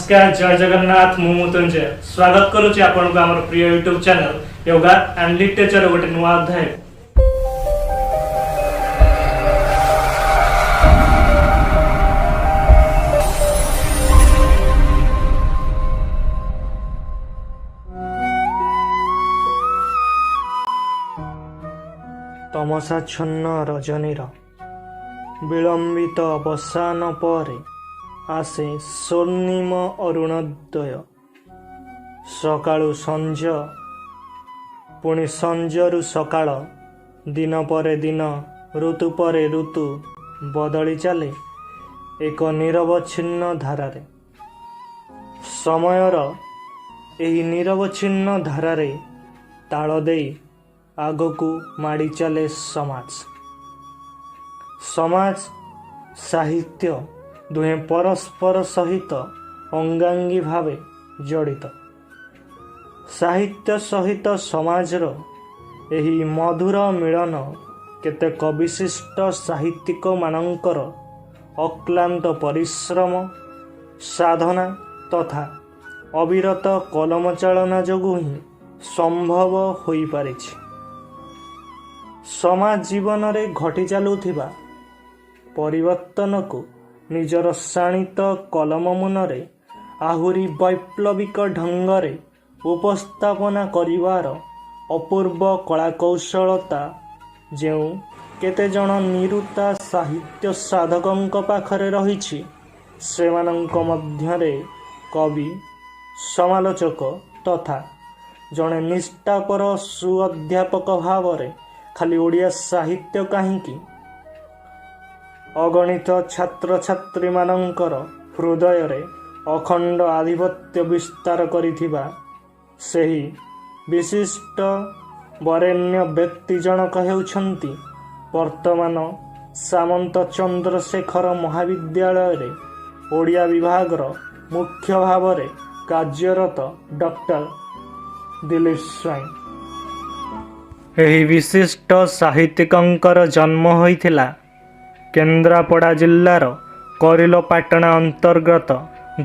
ନମସ୍କାର, ଜୟ ଜଗନ୍ନାଥ। ମୁଁ ମୃତ୍ୟୁଞ୍ଜୟ ସ୍ୱାଗତ କରୁଛି ଆପଣଙ୍କୁ ଆମର ପ୍ରିୟ YouTube channel yoga and literature ଗୋଟେ ନୂଆ ଅଧ୍ୟାୟ। ତମସାଚ୍ଛନ୍ନ ରଜନୀର ବିଳମ୍ବିତ ଅବସାନ ପରେ ଆସେ ସ୍ୱର୍ଣ୍ଣିମ ଅରୁଣୋଦୟ। ସକାଳୁ ସଞ୍ଜ, ପୁଣି ସଞ୍ଜରୁ ସକାଳ, ଦିନ ପରେ ଦିନ, ଋତୁ ପରେ ଋତୁ ବଦଳି ଚାଲେ ଏକ ନିରବଚ୍ଛିନ୍ନ ଧାରାରେ। ସମୟର ଏହି ନିରବଚ୍ଛିନ୍ନ ଧାରାରେ ତାଳ ଦେଇ ଆଗକୁ ମାଡ଼ି ଚାଲେ ସମାଜ। ସମାଜ, ସାହିତ୍ୟ ଦୁହେଁ ପରସ୍ପର ସହିତ ଅଙ୍ଗାଙ୍ଗୀ ଭାବେ ଜଡ଼ିତ। ସାହିତ୍ୟ ସହିତ ସମାଜର ଏହି ମଧୁର ମିଳନ କେତେକ ବିଶିଷ୍ଟ ସାହିତ୍ୟିକମାନଙ୍କର ଅକ୍ଳାନ୍ତ ପରିଶ୍ରମ, ସାଧନା ତଥା ଅବିରତ କଲମ ଚାଳନା ଯୋଗୁଁ ହିଁ ସମ୍ଭବ ହୋଇପାରିଛି। ସମାଜ ଜୀବନରେ ଘଟି ଚାଲୁଥିବା ପରିବର୍ତ୍ତନକୁ ନିଜର ଶାଣିତ କଲମ ମୁନରେ ଆହୁରି ବୈପ୍ଳବିକ ଢଙ୍ଗରେ ଉପସ୍ଥାପନା କରିବାର ଅପୂର୍ବ କଳାକୌଶଳତା ଯେଉଁ କେତେଜଣ ନିରୁତା ସାହିତ୍ୟ ସାଧକଙ୍କ ପାଖରେ ରହିଛି, ସେମାନଙ୍କ ମଧ୍ୟରେ କବି, ସମାଲୋଚକ ତଥା ଜଣେ ନିଷ୍ଠାପର ସୁଅଧ୍ୟାପକ ଭାବରେ ଖାଲି ଓଡ଼ିଆ ସାହିତ୍ୟ କାହିଁକି, ଅଗଣିତ ଛାତ୍ରଛାତ୍ରୀମାନଙ୍କର ହୃଦୟରେ ଅଖଣ୍ଡ ଆଧିପତ୍ୟ ବିସ୍ତାର କରିଥିବା ସେହି ବିଶିଷ୍ଟ ବରେଣ୍ୟ ବ୍ୟକ୍ତି ଜଣକ ହେଉଛନ୍ତି ବର୍ତ୍ତମାନ ସାମନ୍ତ ଚନ୍ଦ୍ରଶେଖର ମହାବିଦ୍ୟାଳୟରେ ଓଡ଼ିଆ ବିଭାଗର ମୁଖ୍ୟ ଭାବରେ କାର୍ଯ୍ୟରତ ଡକ୍ଟର ଦିଲୀପ ସ୍ୱାଇଁ। ଏହି ବିଶିଷ୍ଟ ସାହିତ୍ୟିକଙ୍କର ଜନ୍ମ ହୋଇଥିଲା କେନ୍ଦ୍ରାପଡ଼ା ଜିଲ୍ଲାର କରିଲପାଟଣା ଅନ୍ତର୍ଗତ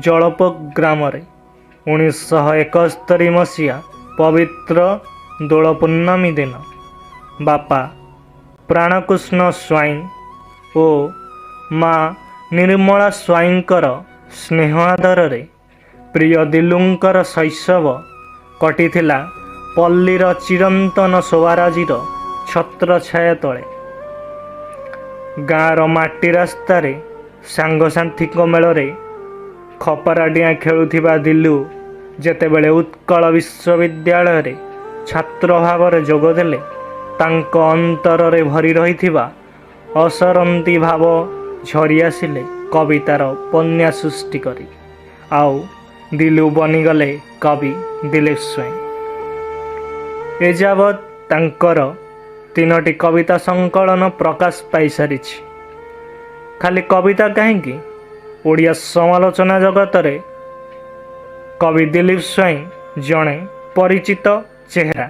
ଜଳପୋକ ଗ୍ରାମରେ 1971 ମସିହା ପବିତ୍ର ଦୋଳ ପୂର୍ଣ୍ଣମୀ ଦିନ। ବାପା ପ୍ରାଣକୃଷ୍ଣ ସ୍ୱାଇଁ ଓ ମା ନିର୍ମଳା ସ୍ୱାଇଁଙ୍କର ସ୍ନେହ ଆଦରରେ ପ୍ରିୟ ଦିଲୁଙ୍କର ଶୈଶବ କଟିଥିଲା ପଲ୍ଲୀର ଚିରନ୍ତନ ଶୋଭାରାଜିର ଛତ୍ରଛାୟା ତଳେ। ଗାଁର ମାଟି ରାସ୍ତାରେ ସାଙ୍ଗସାଥୀଙ୍କ ମେଳରେ ଖପରା ଡିଆଁ ଖେଳୁଥିବା ଦିଲୁ ଯେତେବେଳେ ଉତ୍କଳ ବିଶ୍ୱବିଦ୍ୟାଳୟରେ ଛାତ୍ର ଭାବରେ ଯୋଗଦେଲେ, ତାଙ୍କ ଅନ୍ତରରେ ଭରି ରହିଥିବା ଅସରନ୍ତି ଭାବ ଝରି ଆସିଲେ କବିତାର ବନ୍ୟା ସୃଷ୍ଟି କରି, ଆଉ ଦିଲୁ ବନିଗଲେ କବି ଦିଲୀପ ସ୍ୱାଇଁ। ଏଯାବତ୍ ତାଙ୍କର ତିନୋଟି କବିତା ସଂକଳନ ପ୍ରକାଶ ପାଇସାରିଛି। ଖାଲି କବିତା କାହିଁକି, ଓଡ଼ିଆ ସମାଲୋଚନା ଜଗତରେ କବି ଦିଲୀପ ସ୍ୱାଇଁ ଜଣେ ପରିଚିତ ଚେହେରା।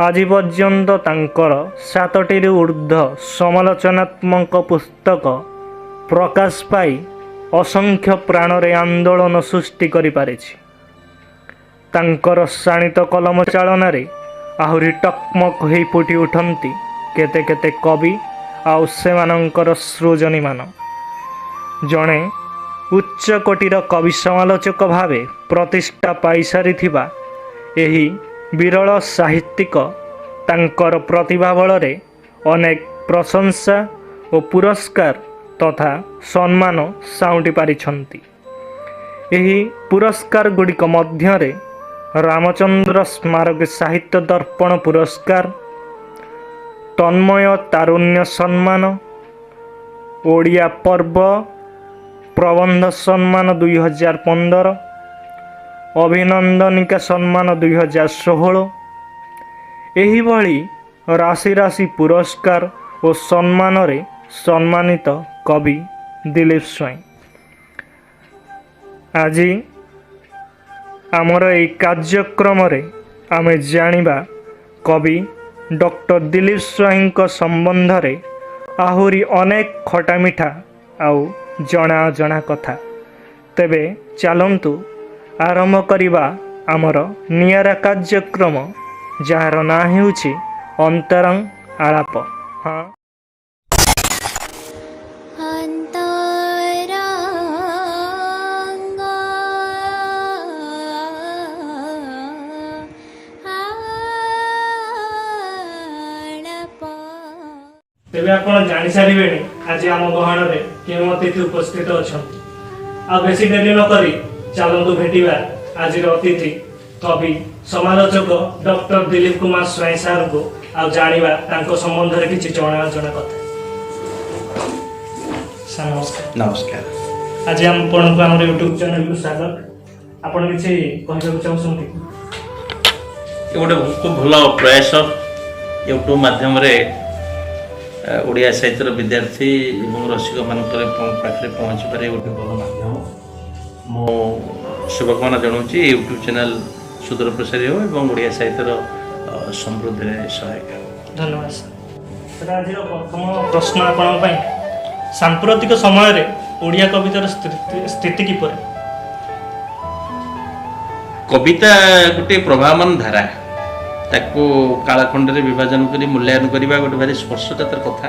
ଆଜି ପର୍ଯ୍ୟନ୍ତ ତାଙ୍କର 7ଟିରୁ ଉର୍ଦ୍ଧ୍ୱ ସମାଲୋଚନାତ୍ମକ ପୁସ୍ତକ ପ୍ରକାଶ ପାଇ ଅସଂଖ୍ୟ ପ୍ରାଣରେ ଆନ୍ଦୋଳନ ସୃଷ୍ଟି କରିପାରିଛି। ତାଙ୍କର ଶାଣିତ କଲମ ଚାଳନାରେ ଆହୁରି ଟକମକ ହୋଇ ଫୁଟି ଉଠନ୍ତି କେତେ କେତେ କବି ଆଉ ସେମାନଙ୍କର ସୃଜନୀମାନ। ଜଣେ ଉଚ୍ଚକୋଟୀର କବି ସମାଲୋଚକ ଭାବେ ପ୍ରତିଷ୍ଠା ପାଇସାରିଥିବା ଏହି ବିରଳ ସାହିତ୍ୟିକ ତାଙ୍କର ପ୍ରତିଭା ବଳରେ ଅନେକ ପ୍ରଶଂସା ଓ ପୁରସ୍କାର ତଥା ସମ୍ମାନ ସାଉଁଟି ପାରିଛନ୍ତି। ଏହି ପୁରସ୍କାର ଗୁଡ଼ିକ ମଧ୍ୟରେ ରାମଚନ୍ଦ୍ର ସ୍ମାରକୀ ସାହିତ୍ୟ ଦର୍ପଣ ପୁରସ୍କାର, ତନ୍ମୟ ତାରୁଣ୍ୟ ସମ୍ମାନ, ଓଡ଼ିଆ ପର୍ବ ପ୍ରବନ୍ଧ ସମ୍ମାନ 2015, ଅଭିନନ୍ଦନିକା ସମ୍ମାନ 2016, ଏହିଭଳି ରାଶି ରାଶି ପୁରସ୍କାର ଓ ସମ୍ମାନରେ ସମ୍ମାନିତ କବି ଦିଲୀପ ସ୍ୱାଇଁ। ଆଜି ଆମର ଏଇ କାର୍ଯ୍ୟକ୍ରମରେ ଆମେ ଜାଣିବା କବି ଡକ୍ଟର ଦିଲୀପ ସ୍ୱାଇଁଙ୍କ ସମ୍ବନ୍ଧରେ ଆହୁରି ଅନେକ ଖଟାମିଠା ଆଉ ଜଣା ଅଜଣା କଥା। ତେବେ ଚାଲନ୍ତୁ ଆରମ୍ଭ କରିବା ଆମର ନିଆରା କାର୍ଯ୍ୟକ୍ରମ, ଯାହାର ନାଁ ହେଉଛି ଅନ୍ତରଙ୍ଗ ଆଳାପ। ହଁ, ଅନ୍ତରଙ୍ଗ ଆଳାପ। ତେବେ ଆପଣ ଜାଣିସାରିବେଣି ଆଜି ଆମ ଗହଣରେ କେଉଁ ଅତିଥି ଉପସ୍ଥିତ ଅଛନ୍ତି। ଆଉ ବେଶୀ ଡେରି ନକରି ଚାଲନ୍ତୁ ଭେଟିବା ଆଜିର ଅତିଥି କବି ସମାଲୋଚକ ଡକ୍ଟର ଦିଲୀପ କୁମାର ସ୍ୱାଇଁ ସାର୍ଙ୍କୁ, ଆଉ ଜାଣିବା ତାଙ୍କ ସମ୍ବନ୍ଧରେ କିଛି ଜଣା ଅଜଣା କଥା। ସାର୍ ନମସ୍କାର। ନମସ୍କାର। ଆଜି ଆପଣଙ୍କୁ ଆମର ୟୁଟ୍ୟୁବ ଚ୍ୟାନେଲକୁ ସ୍ୱାଗତ। ଆପଣ କିଛି କହିବାକୁ ଚାହୁଁଛନ୍ତି? ଏ ଗୋଟେ ଖୁବ୍ ଭଲ ପ୍ରୟାସ। ୟୁଟ୍ୟୁବ୍ ମାଧ୍ୟମରେ ଓଡ଼ିଆ ସାହିତ୍ୟର ବିଦ୍ୟାର୍ଥୀ ଏବଂ ରସିକମାନଙ୍କର ପାଖରେ ପହଞ୍ଚିପାରିବା ଗୋଟେ ଭଲ ମାଧ୍ୟମ। ମୁଁ ଶୁଭକାମନା ଜଣାଉଛି, ୟୁଟ୍ୟୁବ୍ ଚ୍ୟାନେଲ୍ ସୁଦୂର ପ୍ରସାରୀ ହେଉ ଏବଂ ଓଡ଼ିଆ ସାହିତ୍ୟର ସମୃଦ୍ଧିରେ ସହାୟକ ହେବ। ଧନ୍ୟବାଦ ସାର୍। ସାର୍, ଆଜିର ପ୍ରଥମ ପ୍ରଶ୍ନ ଆପଣଙ୍କ ପାଇଁ, ସାମ୍ପ୍ରତିକ ସମୟରେ ଓଡ଼ିଆ କବିତାର ସ୍ଥିତି କିପରି? କବିତା ଗୋଟିଏ ପ୍ରବାହମାନ ଧାରା। ତାକୁ କାଳଖଣ୍ଡରେ ବିଭାଜନ କରି ମୂଲ୍ୟାୟନ କରିବା ଗୋଟେ ଭାରି ସ୍ପର୍ଶକାତର କଥା।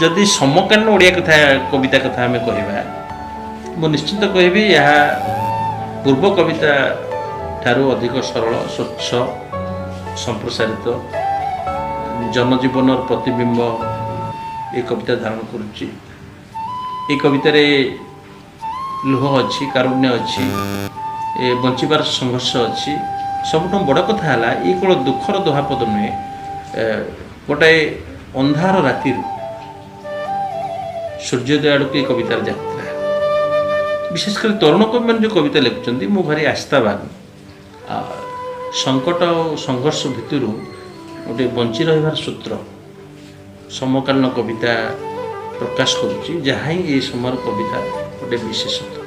ଯଦି ସମକାଳୀନ ଓଡ଼ିଆ କବିତା କଥା ଆମେ କହିବା, ମୁଁ ନିଶ୍ଚିତ କହିବି ଏହା ପୂର୍ବ କବିତା ଠାରୁ ଅଧିକ ସରଳ, ସ୍ୱଚ୍ଛ, ସମ୍ପ୍ରସାରିତ, ଜନଜୀବନର ପ୍ରତିବିମ୍ବ ଏ କବିତା ଧାରଣ କରୁଛି। ଏ କବିତାରେ ଲୁହ ଅଛି, କାରୁଣ୍ୟ ଅଛି, ଏ ବଞ୍ଚିବାର ସଂଘର୍ଷ ଅଛି। ସବୁଠୁ ବଡ଼ କଥା ହେଲା, ଇଏ କେବଳ ଦୁଃଖର ଦୋହାପଦ ନୁହେଁ, ଗୋଟାଏ ଅନ୍ଧାର ରାତିରୁ ସୂର୍ଯ୍ୟୋଦୟ ଆଡ଼କୁ ଏ କବିତାର ଯାତ୍ରା। ବିଶେଷ କରି ତରୁଣ କବିମାନେ ଯେଉଁ କବିତା ଲେଖୁଛନ୍ତି, ମୁଁ ଭାରି ଆସ୍ଥାବାନ। ସଙ୍କଟ ଆଉ ସଂଘର୍ଷ ଭିତରୁ ଗୋଟେ ବଞ୍ଚି ରହିବାର ସୂତ୍ର ସମକାଳୀନ କବିତା ପ୍ରକାଶ କରୁଛି, ଯାହା ହିଁ ଏହି ସମୟର କବିତା ଗୋଟେ ବିଶେଷତ୍ୱ।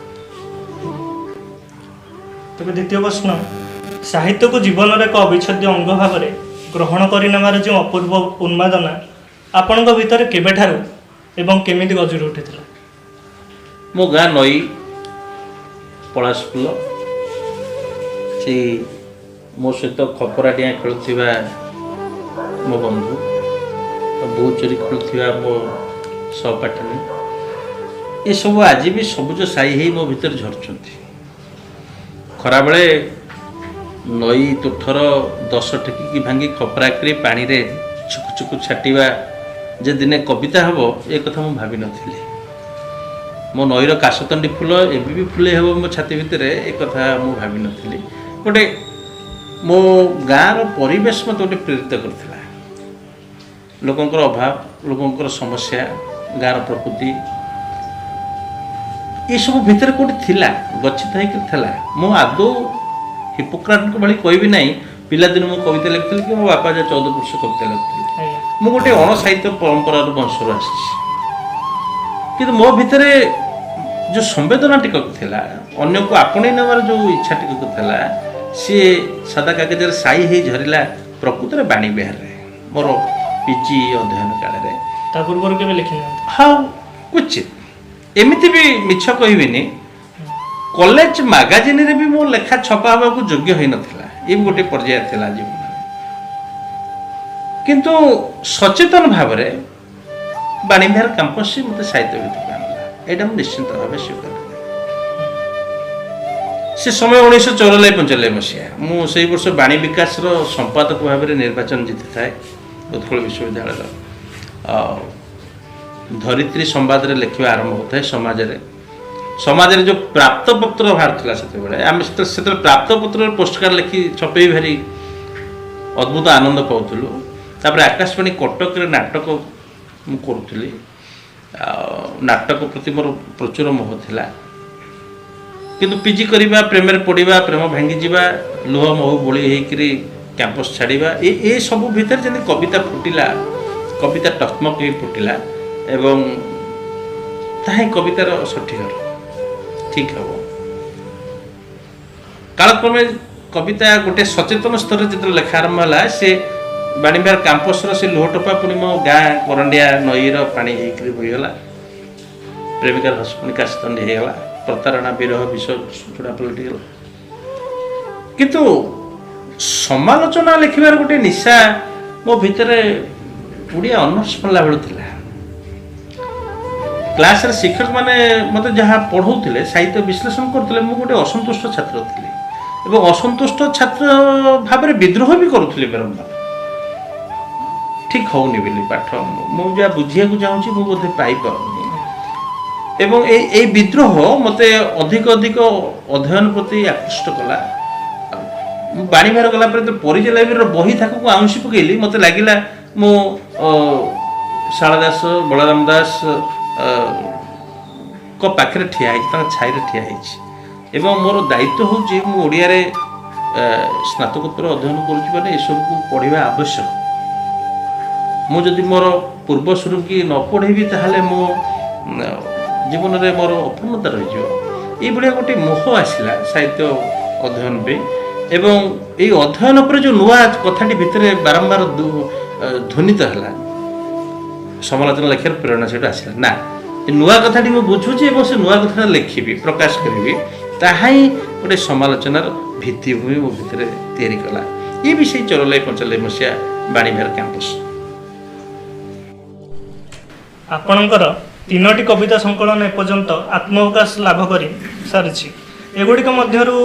ତେବେ ଦ୍ୱିତୀୟ ପ୍ରଶ୍ନ, ସାହିତ୍ୟକୁ ଜୀବନର ଏକ ଅବିଚ୍ଛେଦ୍ୟ ଅଙ୍ଗ ଭାବରେ ଗ୍ରହଣ କରିନେବାର ଯେଉଁ ଅପୂର୍ବ ଉନ୍ମାଦନା ଆପଣଙ୍କ ଭିତରେ କେବେଠାରୁ ଏବଂ କେମିତି ଗଜୁରି ଉଠିଥିଲା? ମୋ ଗାଁ ନଈ, ପଳାଶ ଫୁଲ, ସେଇ ମୋ ସହିତ ଖପରା ଡିଆଁ ଖେଳୁଥିବା ମୋ ବନ୍ଧୁ, ବୋହୂ ଚୋରି ଖେଳୁଥିବା ମୋ ସହପାଠିନୀ, ଏସବୁ ଆଜି ବି ସବୁଜ ସାଇ ହେଇ ମୋ ଭିତରେ ଝରୁଛନ୍ତି। ଖରାବେଳେ ନଈ ତୁଠର 10 ଟେକିକି ଭାଙ୍ଗି ଖପରା କରି ପାଣିରେ ଛୁକୁ ଛୁକୁ ଛାଟିବା ଯେ ଦିନେ କବିତା ହେବ, ଏ କଥା ମୁଁ ଭାବିନଥିଲି। ମୋ ନଈର କାଶତଣ୍ଡି ଫୁଲ ଏବେ ବି ଫୁଲେଇ ହେବ ମୋ ଛାତି ଭିତରେ, ଏ କଥା ମୁଁ ଭାବିନଥିଲି। ଗୋଟେ ମୋ ଗାଁର ପରିବେଶ ମୋତେ ଗୋଟେ ପ୍ରେରିତ କରିଥିଲା। ଲୋକଙ୍କର ଅଭାବ, ଲୋକଙ୍କର ସମସ୍ୟା, ଗାଁର ପ୍ରକୃତି, ଏସବୁ ଭିତରେ କେଉଁଠି ଥିଲା, ଗଚ୍ଛିତ ହେଇକି ଥିଲା। ମୁଁ ଆଦୌ ହିପୋକ୍ରାଟଙ୍କ ଭଳି କହିବି ନାହିଁ, ପିଲାଦିନୁ ମୁଁ କବିତା ଲେଖୁଥିଲି କି ମୋ ବାପା ଯାହା 14 ବର୍ଷ କବିତା ଲେଖୁଥିଲେ। ମୁଁ ଗୋଟେ ଅଣସାହିତ୍ୟ ପରମ୍ପରାର ବଂଶରୁ ଆସିଛି, କିନ୍ତୁ ମୋ ଭିତରେ ଯେଉଁ ସମ୍ବେଦନା ଟିକକ ଥିଲା, ଅନ୍ୟକୁ ଆପଣେଇ ନେବାର ଯେଉଁ ଇଚ୍ଛା ଟିକକ ଥିଲା, ସିଏ ସାଦା କାଗଜରେ ସାଇ ହେଇ ଝରିଲା ପ୍ରକୃତରେ ବାଣୀ ବିହାରରେ ମୋର ପିଜି ଅଧ୍ୟୟନ କାଳରେ। ତା ପୂର୍ବରୁ କେବେ ଲେଖିନାହାନ୍ତି? ହଁ, କ୍ୱଚିତ। ଏମିତି ବି ମିଛ କହିବିନି, କଲେଜ ମାଗାଜିନରେ ବି ମୋ ଲେଖା ଛପା ହେବାକୁ ଯୋଗ୍ୟ ହେଇନଥିଲା। ଏ ବି ଗୋଟେ ପର୍ଯ୍ୟାୟ ଥିଲା ଜୀବନରେ। କିନ୍ତୁ ସଚେତନ ଭାବରେ ବାଣୀବିହାର କ୍ୟାମ୍ପସ୍ ହିଁ ମୋତେ ସାହିତ୍ୟ ଭିତରକୁ ଆଣିଲା, ଏଇଟା ମୁଁ ନିଶ୍ଚିନ୍ତ ଭାବେ ସ୍ୱୀକାର କରେ। ସେ ସମୟ 1994-95 ମସିହା। ମୁଁ ସେଇ ବର୍ଷ ବାଣୀ ବିକାଶର ସମ୍ପାଦକ ଭାବରେ ନିର୍ବାଚନ ଜିତିଥାଏ ଉତ୍କଳ ବିଶ୍ୱବିଦ୍ୟାଳୟର। ଆଉ ଧରିତ୍ରୀ ସମ୍ବାଦରେ ଲେଖିବା ଆରମ୍ଭ ହେଉଥାଏ। ସମାଜରେ ଯେଉଁ ପ୍ରାପ୍ତପତ୍ର ବାହାରୁଥିଲା ସେତେବେଳେ, ଆମେ ସେତେବେଳେ ପ୍ରାପ୍ତପତ୍ରରେ ପୋଷ୍ଟକାର୍ଡ଼ ଲେଖି ଛପେଇ ଭାରି ଅଦ୍ଭୁତ ଆନନ୍ଦ ପାଉଥିଲୁ। ତାପରେ ଆକାଶବାଣୀ କଟକରେ ନାଟକ ମୁଁ କରୁଥିଲି। ଆଉ ନାଟକ ପ୍ରତି ମୋର ପ୍ରଚୁର ମୋହ ଥିଲା। କିନ୍ତୁ ପିଜି କରିବା, ପ୍ରେମରେ ପଡ଼ିବା, ପ୍ରେମ ଭାଙ୍ଗିଯିବା, ଲୁହ ମହୁ ବୋଳି ହେଇକିରି କ୍ୟାମ୍ପସ୍ ଛାଡ଼ିବା, ଏ ସବୁ ଭିତରେ ଯେମିତି କବିତା ଫୁଟିଲା, କବିତା ଟକମକ ହେଇ ଫୁଟିଲା ଏବଂ ତାହା ହିଁ କବିତାର ସଠିକର ଠିକ୍ ହେବ। କାଳକ୍ରମେ କବିତା ଗୋଟେ ସଚେତନ ସ୍ତରରେ ଯେତେବେଳେ ଲେଖା ଆରମ୍ଭ ହେଲା, ସେ ବାଣୀବିହାର କ୍ୟାମ୍ପସ୍ର ସେ ଲୁହ ଟୋପା ପୁଣି ମୋ ଗାଁ କରଣ୍ଡିଆ ନଈର ପାଣି ହେଇକିରି ବୋହିଗଲା। ପ୍ରେମିକାର ହସ ପୁଣି କାଶତଣ୍ଡି ହେଇଗଲା। ପ୍ରତାରଣା, ବିରହ, ବିଷ ଯୋଡ଼ା ପାଲଟିଗଲା। କିନ୍ତୁ ସମାଲୋଚନା ଲେଖିବାର ଗୋଟେ ନିଶା ମୋ ଭିତରେ ଓଡ଼ିଆ ଅନର୍ସ ପଢ଼ିଲା ବେଳୁ ଥିଲା। କ୍ଲାସରେ ଶିକ୍ଷକମାନେ ମୋତେ ଯାହା ପଢ଼ଉଥିଲେ, ସାହିତ୍ୟ ବିଶ୍ଳେଷଣ କରୁଥିଲେ, ମୁଁ ଗୋଟେ ଅସନ୍ତୁଷ୍ଟ ଛାତ୍ର ଥିଲି ଏବଂ ଅସନ୍ତୁଷ୍ଟ ଛାତ୍ର ଭାବରେ ବିଦ୍ରୋହ ବି କରୁଥିଲି ବାରମ୍ବାର, ଠିକ୍ ହଉନି ବୋଲି ପାଠ, ମୁଁ ଯାହା ବୁଝିବାକୁ ଚାହୁଁଛି ମୁଁ ବୋଧେ ପାଇପାରୁନି। ଏବଂ ଏଇ ବିଦ୍ରୋହ ମୋତେ ଅଧିକ ଅଧିକ ଅଧ୍ୟୟନ ପ୍ରତି ଆକୃଷ୍ଟ କଲା। ମୁଁ ବାଣୀବିହାର ଗଲା ପରେ ଯେତେବେଳେ ପରିଜା ଲାଇବ୍ରେରୀର ବହି ଥାକକୁ ଆଉଁସି ପକେଇଲି, ମୋତେ ଲାଗିଲା ମୁଁ ଶାରଳା ଦାସ, ବଳରାମ ଦାସ ଙ୍କ ପାଖରେ ଠିଆ ହେଇଛି, ତାଙ୍କ ଛାଇରେ ଠିଆ ହେଇଛି ଏବଂ ମୋର ଦାୟିତ୍ୱ ହେଉଛି ମୁଁ ଓଡ଼ିଆରେ ସ୍ନାତକୋତ୍ତର ଅଧ୍ୟୟନ କରୁଛି, ମାନେ ଏସବୁକୁ ପଢ଼ିବା ଆବଶ୍ୟକ। ମୁଁ ଯଦି ମୋର ପୂର୍ବସୂରୀକି ନ ପଢ଼ିବି, ତାହେଲେ ମୋ ଜୀବନରେ ମୋର ଅପୂର୍ଣ୍ଣତା ରହିଯିବ। ଏଇଭଳିଆ ଗୋଟେ ମୋହ ଆସିଲା ସାହିତ୍ୟ ଅଧ୍ୟୟନ ପାଇଁ ଏବଂ ଏଇ ଅଧ୍ୟୟନ ପରେ ଯେଉଁ ନୂଆ କଥାଟି ଭିତରେ ବାରମ୍ବାର ଧ୍ୱନିତ ହେଲା, ସମାଲୋଚନା ଲେଖିବାର ପ୍ରେରଣା ସେଇଠୁ ଆସିଲା। ନା, ଏ ନୂଆ କଥାଟି ମୁଁ ବୁଝୁଛି ଏବଂ ସେ ନୂଆ କଥାଟା ଲେଖିବି, ପ୍ରକାଶ କରିବି, ତାହା ହିଁ ଗୋଟେ ସମାଲୋଚନାର ଭିତ୍ତିଭୂମି ମୋ ଭିତରେ ତିଆରି କଲା। ଇଏ ବି ସେଇ 94 95 ମସିହା ବାଣୀବିହାର କ୍ୟାମ୍ପସ୍। ଆପଣଙ୍କର ତିନୋଟି କବିତା ସଂକଳନ ଏପର୍ଯ୍ୟନ୍ତ ଆତ୍ମପ୍ରକାଶ ଲାଭ କରି ସାରିଛି। ଏଗୁଡ଼ିକ ମଧ୍ୟରୁ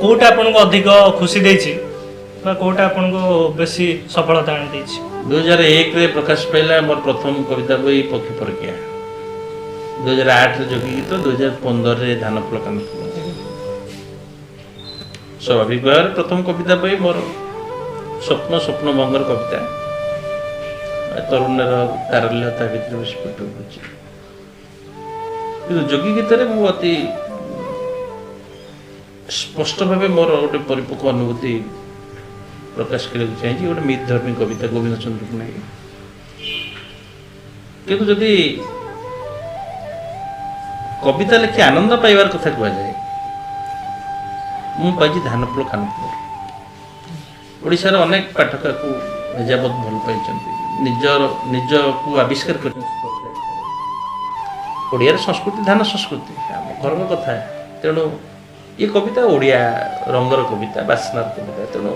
କୋଉଟା ଆପଣଙ୍କୁ ଅଧିକ ଖୁସି ଦେଇଛି ବା କୋଉଟା ଆପଣଙ୍କୁ ବେଶୀ ସଫଳତା ଆଣି ଦେଇଛି? 2001ରେ ପ୍ରକାଶ ପାଇଲା ମୋର ପ୍ରଥମ କବିତା ବହି ପକ୍ଷୀ ପରକିଆ, 2008ରେ ଯୋଗୀ ଗୀତ, 2015ରେ ଧାନ ଫୁଲ କାନ ଫୁଲ। ସ୍ୱାଭାବିକ ଭାବରେ ପ୍ରଥମ କବିତା ବହି ମୋର ସ୍ୱପ୍ନ, ସ୍ୱପ୍ନ ଭଙ୍ଗର କବିତା, ତରୁଣ୍ୟର ତାରଲ୍ୟ ତା ଭିତରେ ବେଶୀ ଫୁଟି ଉଠୁଛି। କିନ୍ତୁ ଯୋଗୀ ଗୀତରେ ମୁଁ ଅତି ସ୍ପଷ୍ଟ ଭାବେ ମୋର ଗୋଟେ ପରିପକ୍ୱ ଅନୁଭୂତି ପ୍ରକାଶ କରିବାକୁ ଚାହିଁଛି, ଗୋଟେ ମିଥ୍ ଧର୍ମୀ କବିତା ଗୋବିନ୍ଦ ଚନ୍ଦ୍ରକୁ ନେଇ। କିନ୍ତୁ ଯଦି କବିତା ଲେଖି ଆନନ୍ଦ ପାଇବାର କଥା କୁହାଯାଏ, ମୁଁ ପାଇଛି ଧାନ ଫୁଲ କାନ ଫୁଲ। ଓଡ଼ିଶାର ଅନେକ ପାଠକ ୟାକୁ ଏଯାବତ୍ ଭଲ ପାଇଛନ୍ତି, ନିଜକୁ ଆବିଷ୍କାର କରିଛନ୍ତି। ଓଡ଼ିଆର ସଂସ୍କୃତି ଧାନ ସଂସ୍କୃତି, ଆମ ଘରର କଥା। ତେଣୁ ଏ କବିତା ଓଡ଼ିଆ ରଙ୍ଗର କବିତା, ବାସ୍ନାର କବିତା। ତେଣୁ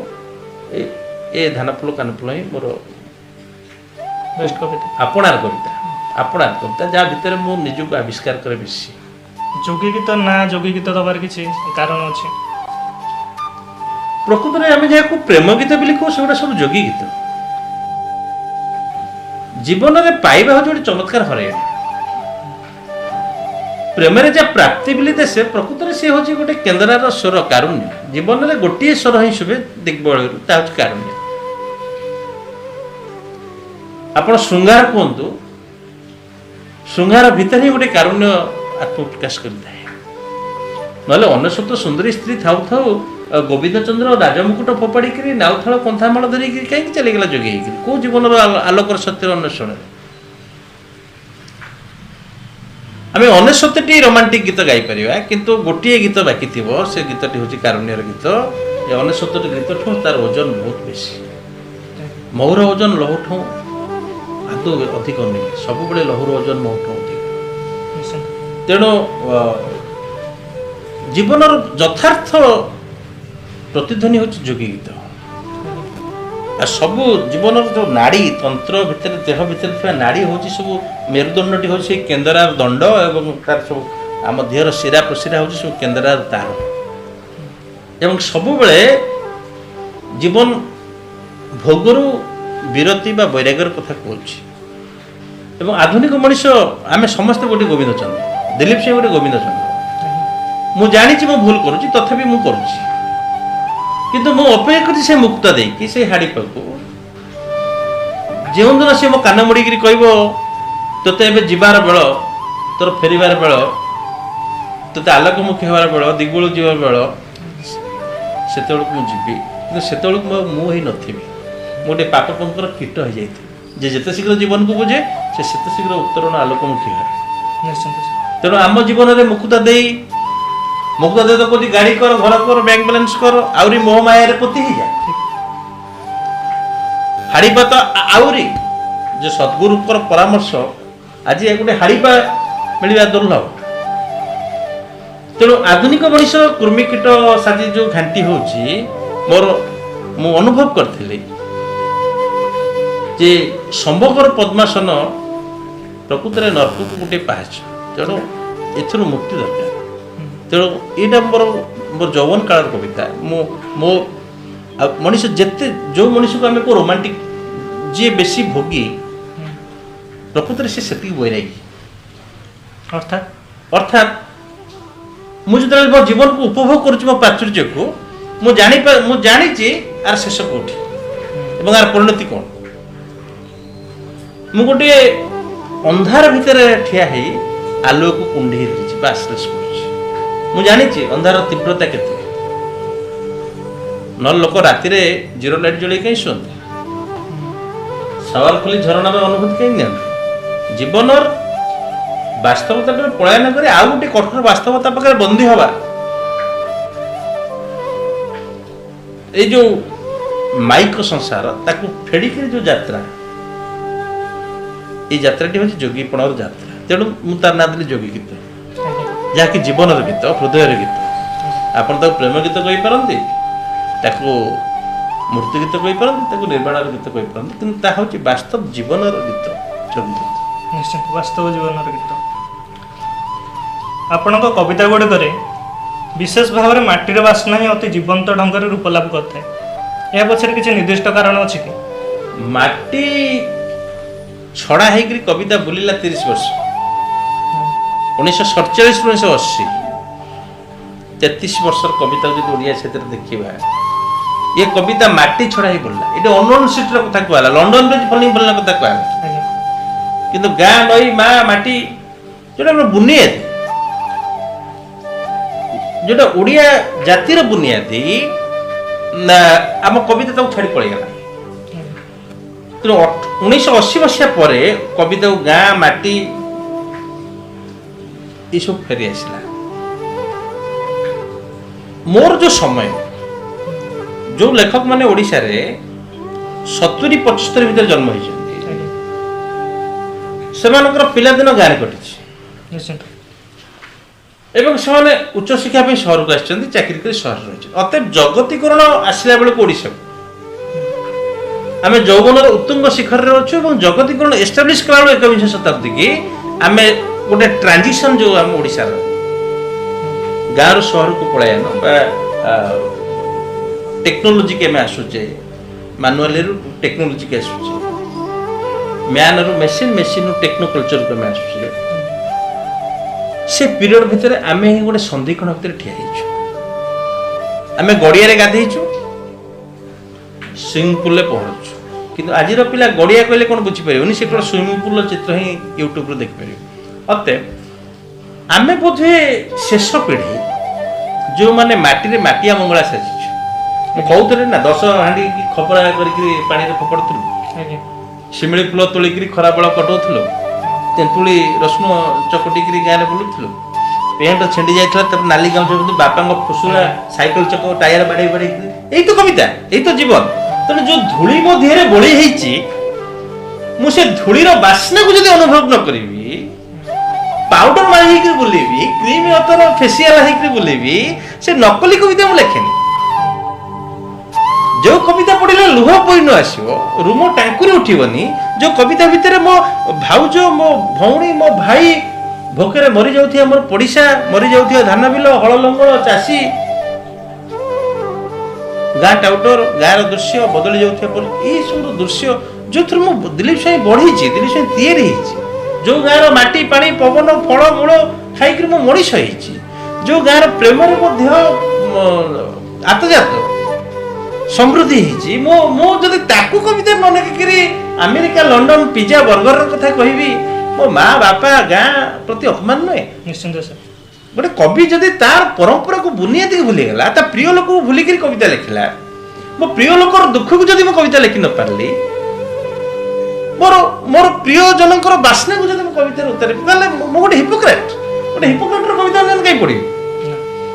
ଏ ଧାନ ଫୁଲ କାନ ଫୁଲ ହିଁ ମୋର ବେଷ୍ଟ କବିତା, ଆପଣାର କବିତା, ଆପଣାର କବିତା, ଯାହା ଭିତରେ ମୁଁ ନିଜକୁ ଆବିଷ୍କାର କରେ ବେଶୀ। ଯୋଗୀ ଗୀତ ନା ଯୋଗୀ ଗୀତ ଦବାର କିଛି କାରଣ ଅଛି? ପ୍ରକୃତରେ ଆମେ ଯାହାକୁ ପ୍ରେମ ଗୀତ ବୋଲି କହୁ, ସେଗୁଡ଼ା ସବୁ ଯୋଗୀ ଗୀତ। ଜୀବନରେ ପାଇବା ହେଉଛି ଗୋଟେ ଚମତ୍କାର ହରାଇବା। ପ୍ରେମରେ ଯାହା ପ୍ରାପ୍ତି ବୋଲି ଦେଶେ, ପ୍ରକୃତରେ ସେ ହେଉଛି ଗୋଟେ କେନ୍ଦ୍ରାର ସ୍ୱର, କାରୁଣ୍ୟ। ଜୀବନରେ ଗୋଟିଏ ସ୍ୱର ହିଁ ଶୁଭେ ଦିଗ୍ବଳୟରୁ, ତା ହେଉଛି କାରୁଣ୍ୟ। ଆପଣ ଶୃଙ୍ଗାର କୁହନ୍ତୁ, ଶୃଙ୍ଗାର ଭିତରେ ହିଁ ଗୋଟେ କାରୁଣ୍ୟ ଆତ୍ମପ୍ରକାଶ କରିଥାଏ। ନହେଲେ ଅନେଶତ ସୁନ୍ଦରୀ ସ୍ତ୍ରୀ ଥାଉ ଥାଉ ଗୋବିନ୍ଦଚନ୍ଦ୍ର ରାଜମୁକୁଟ ଫୋପାଡ଼ିକିରି ନାଉଥାଳ କନ୍ଥାମାଳ ଧରିକିରି କାହିଁକି ଚାଲିଗଲା ଯୋଗୀ ହେଇକିରି? କୋଉ ଜୀବନର ଆଲୋକର ସତ୍ୟର ଅନ୍ୱେଷଣରେ? ଆମେ ଅନେଶତଟି ରୋମାଣ୍ଟିକ ଗୀତ ଗାଇପାରିବା, କିନ୍ତୁ ଗୋଟିଏ ଗୀତ ବାକି ଥିବ, ସେ ଗୀତଟି ହେଉଛି କାରୁଣ୍ୟର ଗୀତ। ଏ ଅନେଶତଟି ଗୀତଠୁ ତାର ଓଜନ ବହୁତ ବେଶୀ। ମହୁର ଓଜନ ଲହୁଠୁ ଆଦୌ ଅଧିକ ନୁହେଁ, ସବୁବେଳେ ଲହୁର ଓଜନ ମହୁଠୁ ଅଧିକ। ତେଣୁ ଜୀବନର ଯଥାର୍ଥ ପ୍ରତିଧ୍ୱନି ହେଉଛି ଯୋଗୀ ଗୀତ। ଆଉ ସବୁ ଜୀବନର ଯେଉଁ ନାଡ଼ି ତନ୍ତ୍ର ଭିତରେ, ଦେହ ଭିତରେ ଥିବା ନାଡ଼ି ହେଉଛି ସବୁ, ମେରୁଦଣ୍ଡଟି ହେଉଛି ସେଇ କେନ୍ଦ୍ରାର ଦଣ୍ଡ, ଏବଂ ତାର ସବୁ ଆମ ଦେହର ଶିରା ପ୍ରଶିରା ହେଉଛି ସବୁ କେନ୍ଦ୍ରାର ତାର। ଏବଂ ସବୁବେଳେ ଜୀବନ ଭୋଗରୁ ବିରତି ବା ବୈରାଗ୍ୟର କଥା କହୁଛି। ଏବଂ ଆଧୁନିକ ମଣିଷ ଆମେ ସମସ୍ତେ ଗୋଟେ ଗୋବିନ୍ଦଚନ୍ଦ୍ର, ଦିଲ୍ଲୀପ ସିଂହ ଗୋଟେ ଗୋବିନ୍ଦଚନ୍ଦ୍ର। ମୁଁ ଜାଣିଛି ମୁଁ ଭୁଲ କରୁଛି, ତଥାପି ମୁଁ କରୁଛି, କିନ୍ତୁ ମୁଁ ଅପେକ୍ଷା କରୁଛି ସେ ମୁକ୍ତା ଦେଇକି ସେ ହାଡ଼ି ପାଖକୁ, ଯେଉଁଦିନ ସେ ମୋ କାନ ମୋଡ଼ିକିରି କହିବ ତୋତେ ଏବେ ଯିବାର ବେଳ, ତୋର ଫେରିବାର ବେଳ, ତୋତେ ଆଲୋକମୁଖୀ ହେବାର ବେଳ, ଦିଗ୍ବଳ ଯିବାର ବେଳ, ସେତେବେଳକୁ ମୁଁ ଯିବି। କିନ୍ତୁ ସେତେବେଳକୁ ମୁଁ ହେଇନଥିବି, ମୁଁ ଗୋଟେ ପାପ ପଙ୍କର କୀଟ ହେଇଯାଇଥିବି। ଯେ ଯେତେ ଶୀଘ୍ର ଜୀବନକୁ ବୁଝେ ସେ ସେତେ ଶୀଘ୍ର ଉତ୍ତରଣ ଆଲୋକମୁଖୀ ହୁଏ। ତେଣୁ ଆମ ଜୀବନରେ ମୁକୁତା ଦେଇ, ମୁକୁତା ଦେଇ ତ କହୁଛି ଗାଡ଼ି କର, ଘର କର, ବ୍ୟାଙ୍କ ବାଲାନ୍ସ କର, ଆହୁରି ମୋହ ମାୟାରେ ପୋତି ହେଇଯା। ହାଡ଼ିପା ତ ଆହୁରି ଯେ ସଦ୍ଗୁରୁଙ୍କର ପରାମର୍ଶ, ଆଜି ଗୋଟେ ହାଡ଼ିପା ମିଳିବା ଦୁର୍ଲଭ। ତେଣୁ ଆଧୁନିକ ମଣିଷ କୃମିକୀଟ ସାଜି ଯେଉଁ ଘାଣ୍ଟି ହେଉଛି, ମୁଁ ଅନୁଭବ କରିଥିଲି ଯେ ସମ୍ଭୋଗର ପଦ୍ମାସନ ପ୍ରକୃତରେ ନର୍କକୁ ଗୋଟିଏ ପାହାଚ। ତେଣୁ ଏଥିରୁ ମୁକ୍ତି ଦରକାର। ତେଣୁ ଏଇଟା ମୋର ମୋର ଯୌବନ କାଳର କବିତା। ମୁଁ ମୋ ଆଉ ମଣିଷ ଯେତେ, ଯେଉଁ ମଣିଷକୁ ଆମେ କହୁ ରୋମାଣ୍ଟିକ, ଯିଏ ବେଶୀ ଭୋଗୀ, ପ୍ରକୃତରେ ସେ ସେତିକି ବୈରାଗୀ। ଅର୍ଥାତ୍? ଅର୍ଥାତ୍ ମୁଁ ଯେତେବେଳେ ମୋ ଜୀବନକୁ ଉପଭୋଗ କରୁଛି, ମୋ ପ୍ରାଚୁର୍ଯ୍ୟକୁ, ମୁଁ ଜାଣିଛି ଆର ଶେଷ କୋଉଠି ଏବଂ ଆର ପରିଣତି କ'ଣ। ମୁଁ ଗୋଟିଏ ଅନ୍ଧାର ଭିତରେ ଠିଆ ହେଇ ଆଲୁଅକୁ କୁଣ୍ଢେଇ ଧରିଛି ବା ଆଶ୍ଲେଷ କରୁଛି। ମୁଁ ଜାଣିଛି ଅନ୍ଧାରର ତୀବ୍ରତା କେତେ। ନହେଲେ ଲୋକ ରାତିରେ ଜିରୋ ଲାଇଟ୍ ଜଳେଇ କାହିଁ ଶୁଅନ୍ତି? ସାୱାର ଖୋଲି ଝରଣାର ଅନୁଭୂତି କାହିଁ ନିଅନ୍ତି? ଜୀବନର ବାସ୍ତବତାଠାରୁ ପଳାୟନ କରି ଆଉ ଗୋଟେ କଠୋର ବାସ୍ତବତା ପାଖରେ ବନ୍ଦୀ ହବା, ଏଇ ଯୋଉ ମାଇକ ସଂସାର, ତାକୁ ଫେଡ଼ିକିରି ଯୋଉ ଯାତ୍ରା, ଏଇ ଯାତ୍ରାଟି ହେଉଛି ଯୋଗୀପଣର ଯାତ୍ରା। ତେଣୁ ମୁଁ ତାର ନାଁ ଦେଲି ଯୋଗୀ ଗୀତ, ଯାହାକି ଜୀବନର ଗୀତ, ହୃଦୟର ଗୀତ। ଆପଣ ତାକୁ ପ୍ରେମ ଗୀତ କହିପାରନ୍ତି, ତାକୁ ମୂର୍ତ୍ତି ଗୀତ କହିପାରନ୍ତି, ତାକୁ ନିର୍ବାଣର ଗୀତ କହିପାରନ୍ତି, କିନ୍ତୁ ତାହା ହେଉଛି ବାସ୍ତବ ଜୀବନର ଗୀତ, ଯୋଗୀ ଗୀତ। ନିଶ୍ଚିତ ବାସ୍ତବ ଜୀବନର ଗୀତ। ଆପଣଙ୍କ କବିତା ଗୁଡ଼ିକରେ ବିଶେଷ ଭାବରେ ମାଟିର ବାସ୍ନା ହିଁ ଅତି ଜୀବନ୍ତ ଢଙ୍ଗରେ ରୂପ ଲାଭ କରିଥାଏ। ଏହା ପଛରେ କିଛି ନିର୍ଦ୍ଦିଷ୍ଟ କାରଣ ଅଛି କି? ମାଟି ଛଡ଼ା ହେଇକରି କବିତା ବୁଲିଲା 30 ବର୍ଷ, 1947ରୁ 1980, 33 ବର୍ଷର କବିତାକୁ ଯଦି ଓଡ଼ିଆ ସେଥିରେ ଦେଖିବା, ଏ କବିତା ମାଟି ଛଡ଼ା ହେଇ ବୁଲିଲା। ଏଠି ଅନୋନ୍ ସିଟିର କଥା କୁହାହେଲା, ଲଣ୍ଡନରେ ଫଲିଂ ଫଲିଂ କଥା କୁହାହେଲା, କିନ୍ତୁ ଗାଁ, ନଈ, ମା, ମାଟି ଯୋଉଟା ଆମର ବୁନିଆଦି, ଯୋଉଟା ଓଡ଼ିଆ ଜାତିର ବୁନିଆଦି, ନା ଆମ କବିତା ତାକୁ ଛାଡ଼ି ପଳେଇଗଲା। ତେଣୁ 1980 ମସିହା ପରେ କବିତାକୁ ଗାଁ, ମାଟି ଏସବୁ ଫେରି ଆସିଲା। ମୋର ଯୋଉ ସମୟ, ଯୋଉ ଲେଖକମାନେ ଓଡ଼ିଶାରେ 70-75 ଭିତରେ ଜନ୍ମ ହେଇଛନ୍ତି, ସେମାନଙ୍କର ପିଲାଦିନ ଗାଁରେ କଟିଛି ଏବଂ ସେମାନେ ଉଚ୍ଚଶିକ୍ଷା ପାଇଁ ସହରକୁ ଆସିଛନ୍ତି, ଚାକିରି କରି ସହରରେ ରହିଛନ୍ତି। ଅତଏବ ଜଗତୀକରଣ ଆସିଲା ବେଳକୁ ଓଡ଼ିଶାକୁ ଆମେ ଯୌବନର ଉତ୍ତୁଙ୍ଗ ଶିଖରରେ ଅଛୁ ଏବଂ ଜଗତୀକରଣ ଏଷ୍ଟାବ୍ଲିଶ କଲାବେଳକୁ 21ଶ ଶତାବ୍ଦୀ କି ଆମେ ଗୋଟେ ଟ୍ରାଞ୍ଜିସନ୍ ଯୋଉ ଆମ ଓଡ଼ିଶାର ଗାଁରୁ ସହରକୁ ପଳାୟନ ବା ଟେକ୍ନୋଲୋଜିକି ଆମେ ଆସୁଛେ, ମାନୁଆଲିରୁ ଟେକ୍ନୋଲୋଜିକି ଆସୁଛେ, ମ୍ୟାନରୁ ମେସିନ୍, ମେସିନ୍ରୁ ଟେକ୍ନୋକଲଚରକୁ ଆମେ ଆସୁଛେ, ସେ ପିରିୟଡ଼ ଭିତରେ ଆମେ ହିଁ ଗୋଟେ ସନ୍ଧିକ୍ଷଣ ଭିତରେ ଠିଆ ହେଇଛୁ। ଆମେ ଗଡ଼ିଆରେ ଗାଧେଇଛୁ, ସୁଇମିଂ ପୁଲରେ ପହଁରୁଛୁ, କିନ୍ତୁ ଆଜିର ପିଲା ଗଡ଼ିଆ କହିଲେ କ'ଣ ବୁଝିପାରିବନି, ସେ କେବଳ ସୁଇମିଂ ପୁଲର ଚିତ୍ର ହିଁ ୟୁଟ୍ୟୁବରୁ ଦେଖିପାରିବ। ଅତଏବ ଆମେ ବୋଧହୁଏ ଶେଷ ପିଢ଼ି ଯେଉଁମାନେ ମାଟିରେ ମାଟିଆ ମଙ୍ଗଳା ସାଜିଛୁ। ମୁଁ କହୁଥିଲି ନା, 10 ହାଣ୍ଡି ଖପରା କରିକିରି ପାଣିରେ ଫୋପାଡ଼ୁଥିଲୁ, ଶିମିଳି ଫୁଲ ତୋଳିକିରି ଖରାବେଳ କଟଉଥିଲୁ, ତେନ୍ତୁଳି ରସୁଣ ଚକଟିକିରି ଗାଁରେ ବୁଲୁଥିଲୁ, ପ୍ୟାଣ୍ଟ ଛିଣ୍ଡି ଯାଇଥିଲା ତାପରେ ନାଲି ଗାମୁଛା ପିନ୍ଧି ବାପାଙ୍କ ଫୁସୁରା ସାଇକେଲ ଚକ ଟାୟାର ବାଡ଼େଇ ବାଡ଼େଇକିରି, ଏଇ ତ କବିତା, ଏଇ ତ ଜୀବନ। ତେଣୁ ଯୋଉ ଧୂଳି ମୋ ଦେହରେ ବୋଳି ହେଇଛି, ମୁଁ ସେ ଧୂଳିର ବାସ୍ନାକୁ ଯଦି ଅନୁଭବ ନ କରିବି, ପାଉଡର ମାରି ହେଇକିରି ବୁଲିବି, କ୍ରିମ ଅତର ଫେସିଆଲ ହେଇକିରି ବୁଲିବି, ସେ ନକଲି କବିତା ମୁଁ ଲେଖେନି। ଯୋଉ କବିତା ପଢିଲେ ଲୁହ ବହି ନ ଆସିବ, ରୁମ ଟାଙ୍କୁରି ଉଠିବନି, ଯୋଉ କବିତା ଭିତରେ ମୋ ଭାଉଜ, ମୋ ଭଉଣୀ, ମୋ ଭାଇ ଭୋକରେ ମରିଯାଉଥିବା, ମୋର ପଡ଼ିଶା ମରିଯାଉଥିବା, ଧାନ ବିଲ, ହଳ ଲଙ୍ଗଳ, ଚାଷୀ, ଗାଁ ଟାଉଟର, ଗାଁର ଦୃଶ୍ୟ ବଦଳି ଯାଉଥିବା ପରେ ଏଇସବୁର ଦୃଶ୍ୟ ଯୋଉଥିରୁ ମୁଁ ଦିଲ୍ଲୀପ ସ୍ୱାଇଁ ବଢ଼ିଛି, ଦିଲ୍ଲୀପ ସ୍ୱାଇଁ ତିଆରି ହେଇଛି, ଯୋଉ ଗାଁର ମାଟି, ପାଣି, ପବନ, ଫଳ ମୂଳ ଖାଇକିରି ମୁଁ ମଣିଷ ହେଇଛି, ଯୋଉ ଗାଁର ପ୍ରେମରେ ମଧ୍ୟ ଆତଜାତ ସମୃଦ୍ଧି ହେଇଛି, ମୁଁ ଯଦି ତାକୁ କବିତା ମନେ ରଖିକିରି ଆମେରିକା, ଲଣ୍ଡନ, ପିଜା, ବର୍ଗରର କଥା କହିବି, ମୋ ମା ବାପା ଗାଁ ପ୍ରତି ଅପମାନ ନୁହେଁ? ନିଶ୍ଚିନ୍ତ ସାର୍। ଗୋଟେ କବି ଯଦି ତାର ପରମ୍ପରାକୁ ବୁନିଆଦିକୁ ଭୁଲିଗଲା, ତା ପ୍ରିୟ ଲୋକକୁ ଭୁଲିକିରି କବିତା ଲେଖିଲା, ମୋ ପ୍ରିୟ ଲୋକର ଦୁଃଖକୁ ଯଦି ମୁଁ କବିତା ଲେଖି ନ ପାରିଲି, ମୋର ମୋର ପ୍ରିୟଜନଙ୍କର ବାସ୍ନାକୁ ଯଦି ମୁଁ କବିତାରେ ଉତାରିବି, ତାହେଲେ ମୁଁ ଗୋଟେ ହିପୋକ୍ରାଟ। ଗୋଟେ ହିପୋକ୍ରାଟର କବିତା କାହିଁ ପଢ଼ିବି?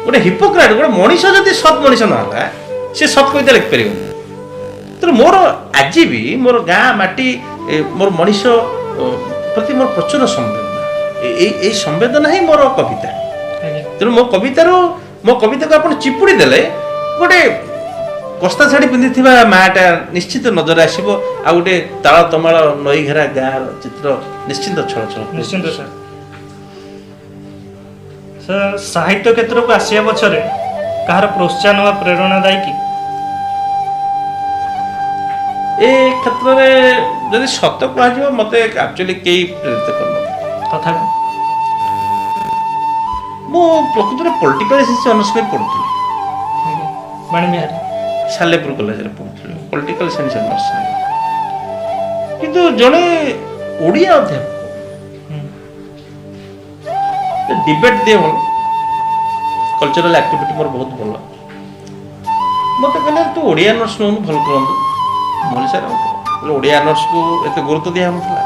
ଗୋଟେ ହିପୋକ୍ରାଟ, ଗୋଟେ ମଣିଷ ଯଦି ସତ୍ ମଣିଷ ନ ହେଲା, ସେ ସତ୍ କବିତା ଲେଖିପାରିବନି। ତେଣୁ ମୋର ଆଜି ବି ମୋର ଗାଁ, ମାଟି, ମୋର ମଣିଷ ପ୍ରତି ମୋର ପ୍ରଚୁର ସମ୍ବେଦନା। ଏଇ ସମ୍ବେଦନା ହିଁ ମୋର କବିତା। ତେଣୁ ମୋ କବିତାରୁ, ମୋ କବିତାକୁ ଆପଣ ଚିପୁଡ଼ି ଦେଲେ ଗୋଟେ କସ୍ତା ଶାଢ଼ୀ ପିନ୍ଧିଥିବା ମାଟା ନିଶ୍ଚିତ ନଜର ଆସିବ, ଆଉ ଗୋଟେ ତାଳ ତମାଳ ନଈ ଘେରା ଗାଁର ଚିତ୍ର ନିଶ୍ଚିନ୍ତ ଛଳ ଛଳ କରିବ। ନିଶ୍ଚିନ୍ତ ସାର୍। ସାର୍, ସାହିତ୍ୟ କ୍ଷେତ୍ରକୁ ଆସିବା ପଛରେ କାହାର ପ୍ରୋତ୍ସାହନ ବା ପ୍ରେରଣା ଦାୟୀ କି? ଏ କ୍ଷେତ୍ରରେ ଯଦି ସତ କୁହାଯିବ, ମୋତେ ଆକ୍ଚୁଆଲି କେହି ପ୍ରେରିତ କରିନଥିଲେ। ତଥାପି? ମୁଁ ପ୍ରକୃତରେ ପଲିଟିକାଲ ସାଇନ୍ସ ଅନର୍ସ ନେଇ ପଢ଼ୁଥିଲି। ଆଜ୍ଞା, ବାଣୀବିହାର। ସାଲେପୁର କଲେଜରେ ପଢ଼ୁଥିଲି ପଲିଟିକାଲ ସାଇନ୍ସ ଅନର୍ସ ନେଇ। କିନ୍ତୁ ଜଣେ ଓଡ଼ିଆ ଅଧ୍ୟାପକ ଡିବେଟ୍ ଦିଏ ଭଲ, କଲଚରାଲ ଆକ୍ଟିଭିଟି ମୋର ବହୁତ ଭଲ, ମୋତେ କହିଲେ, ତୁ ଓଡ଼ିଆ ଅନର୍ସ ନେଉନୁ, ଭଲ କରନ୍ତୁ। ମୁଁ କହିଲି, ସାର୍, କହିଲେ, ଓଡ଼ିଆ ଅନର୍ସକୁ ଏତେ ଗୁରୁତ୍ୱ ଦିଆହେଉନଥିଲା।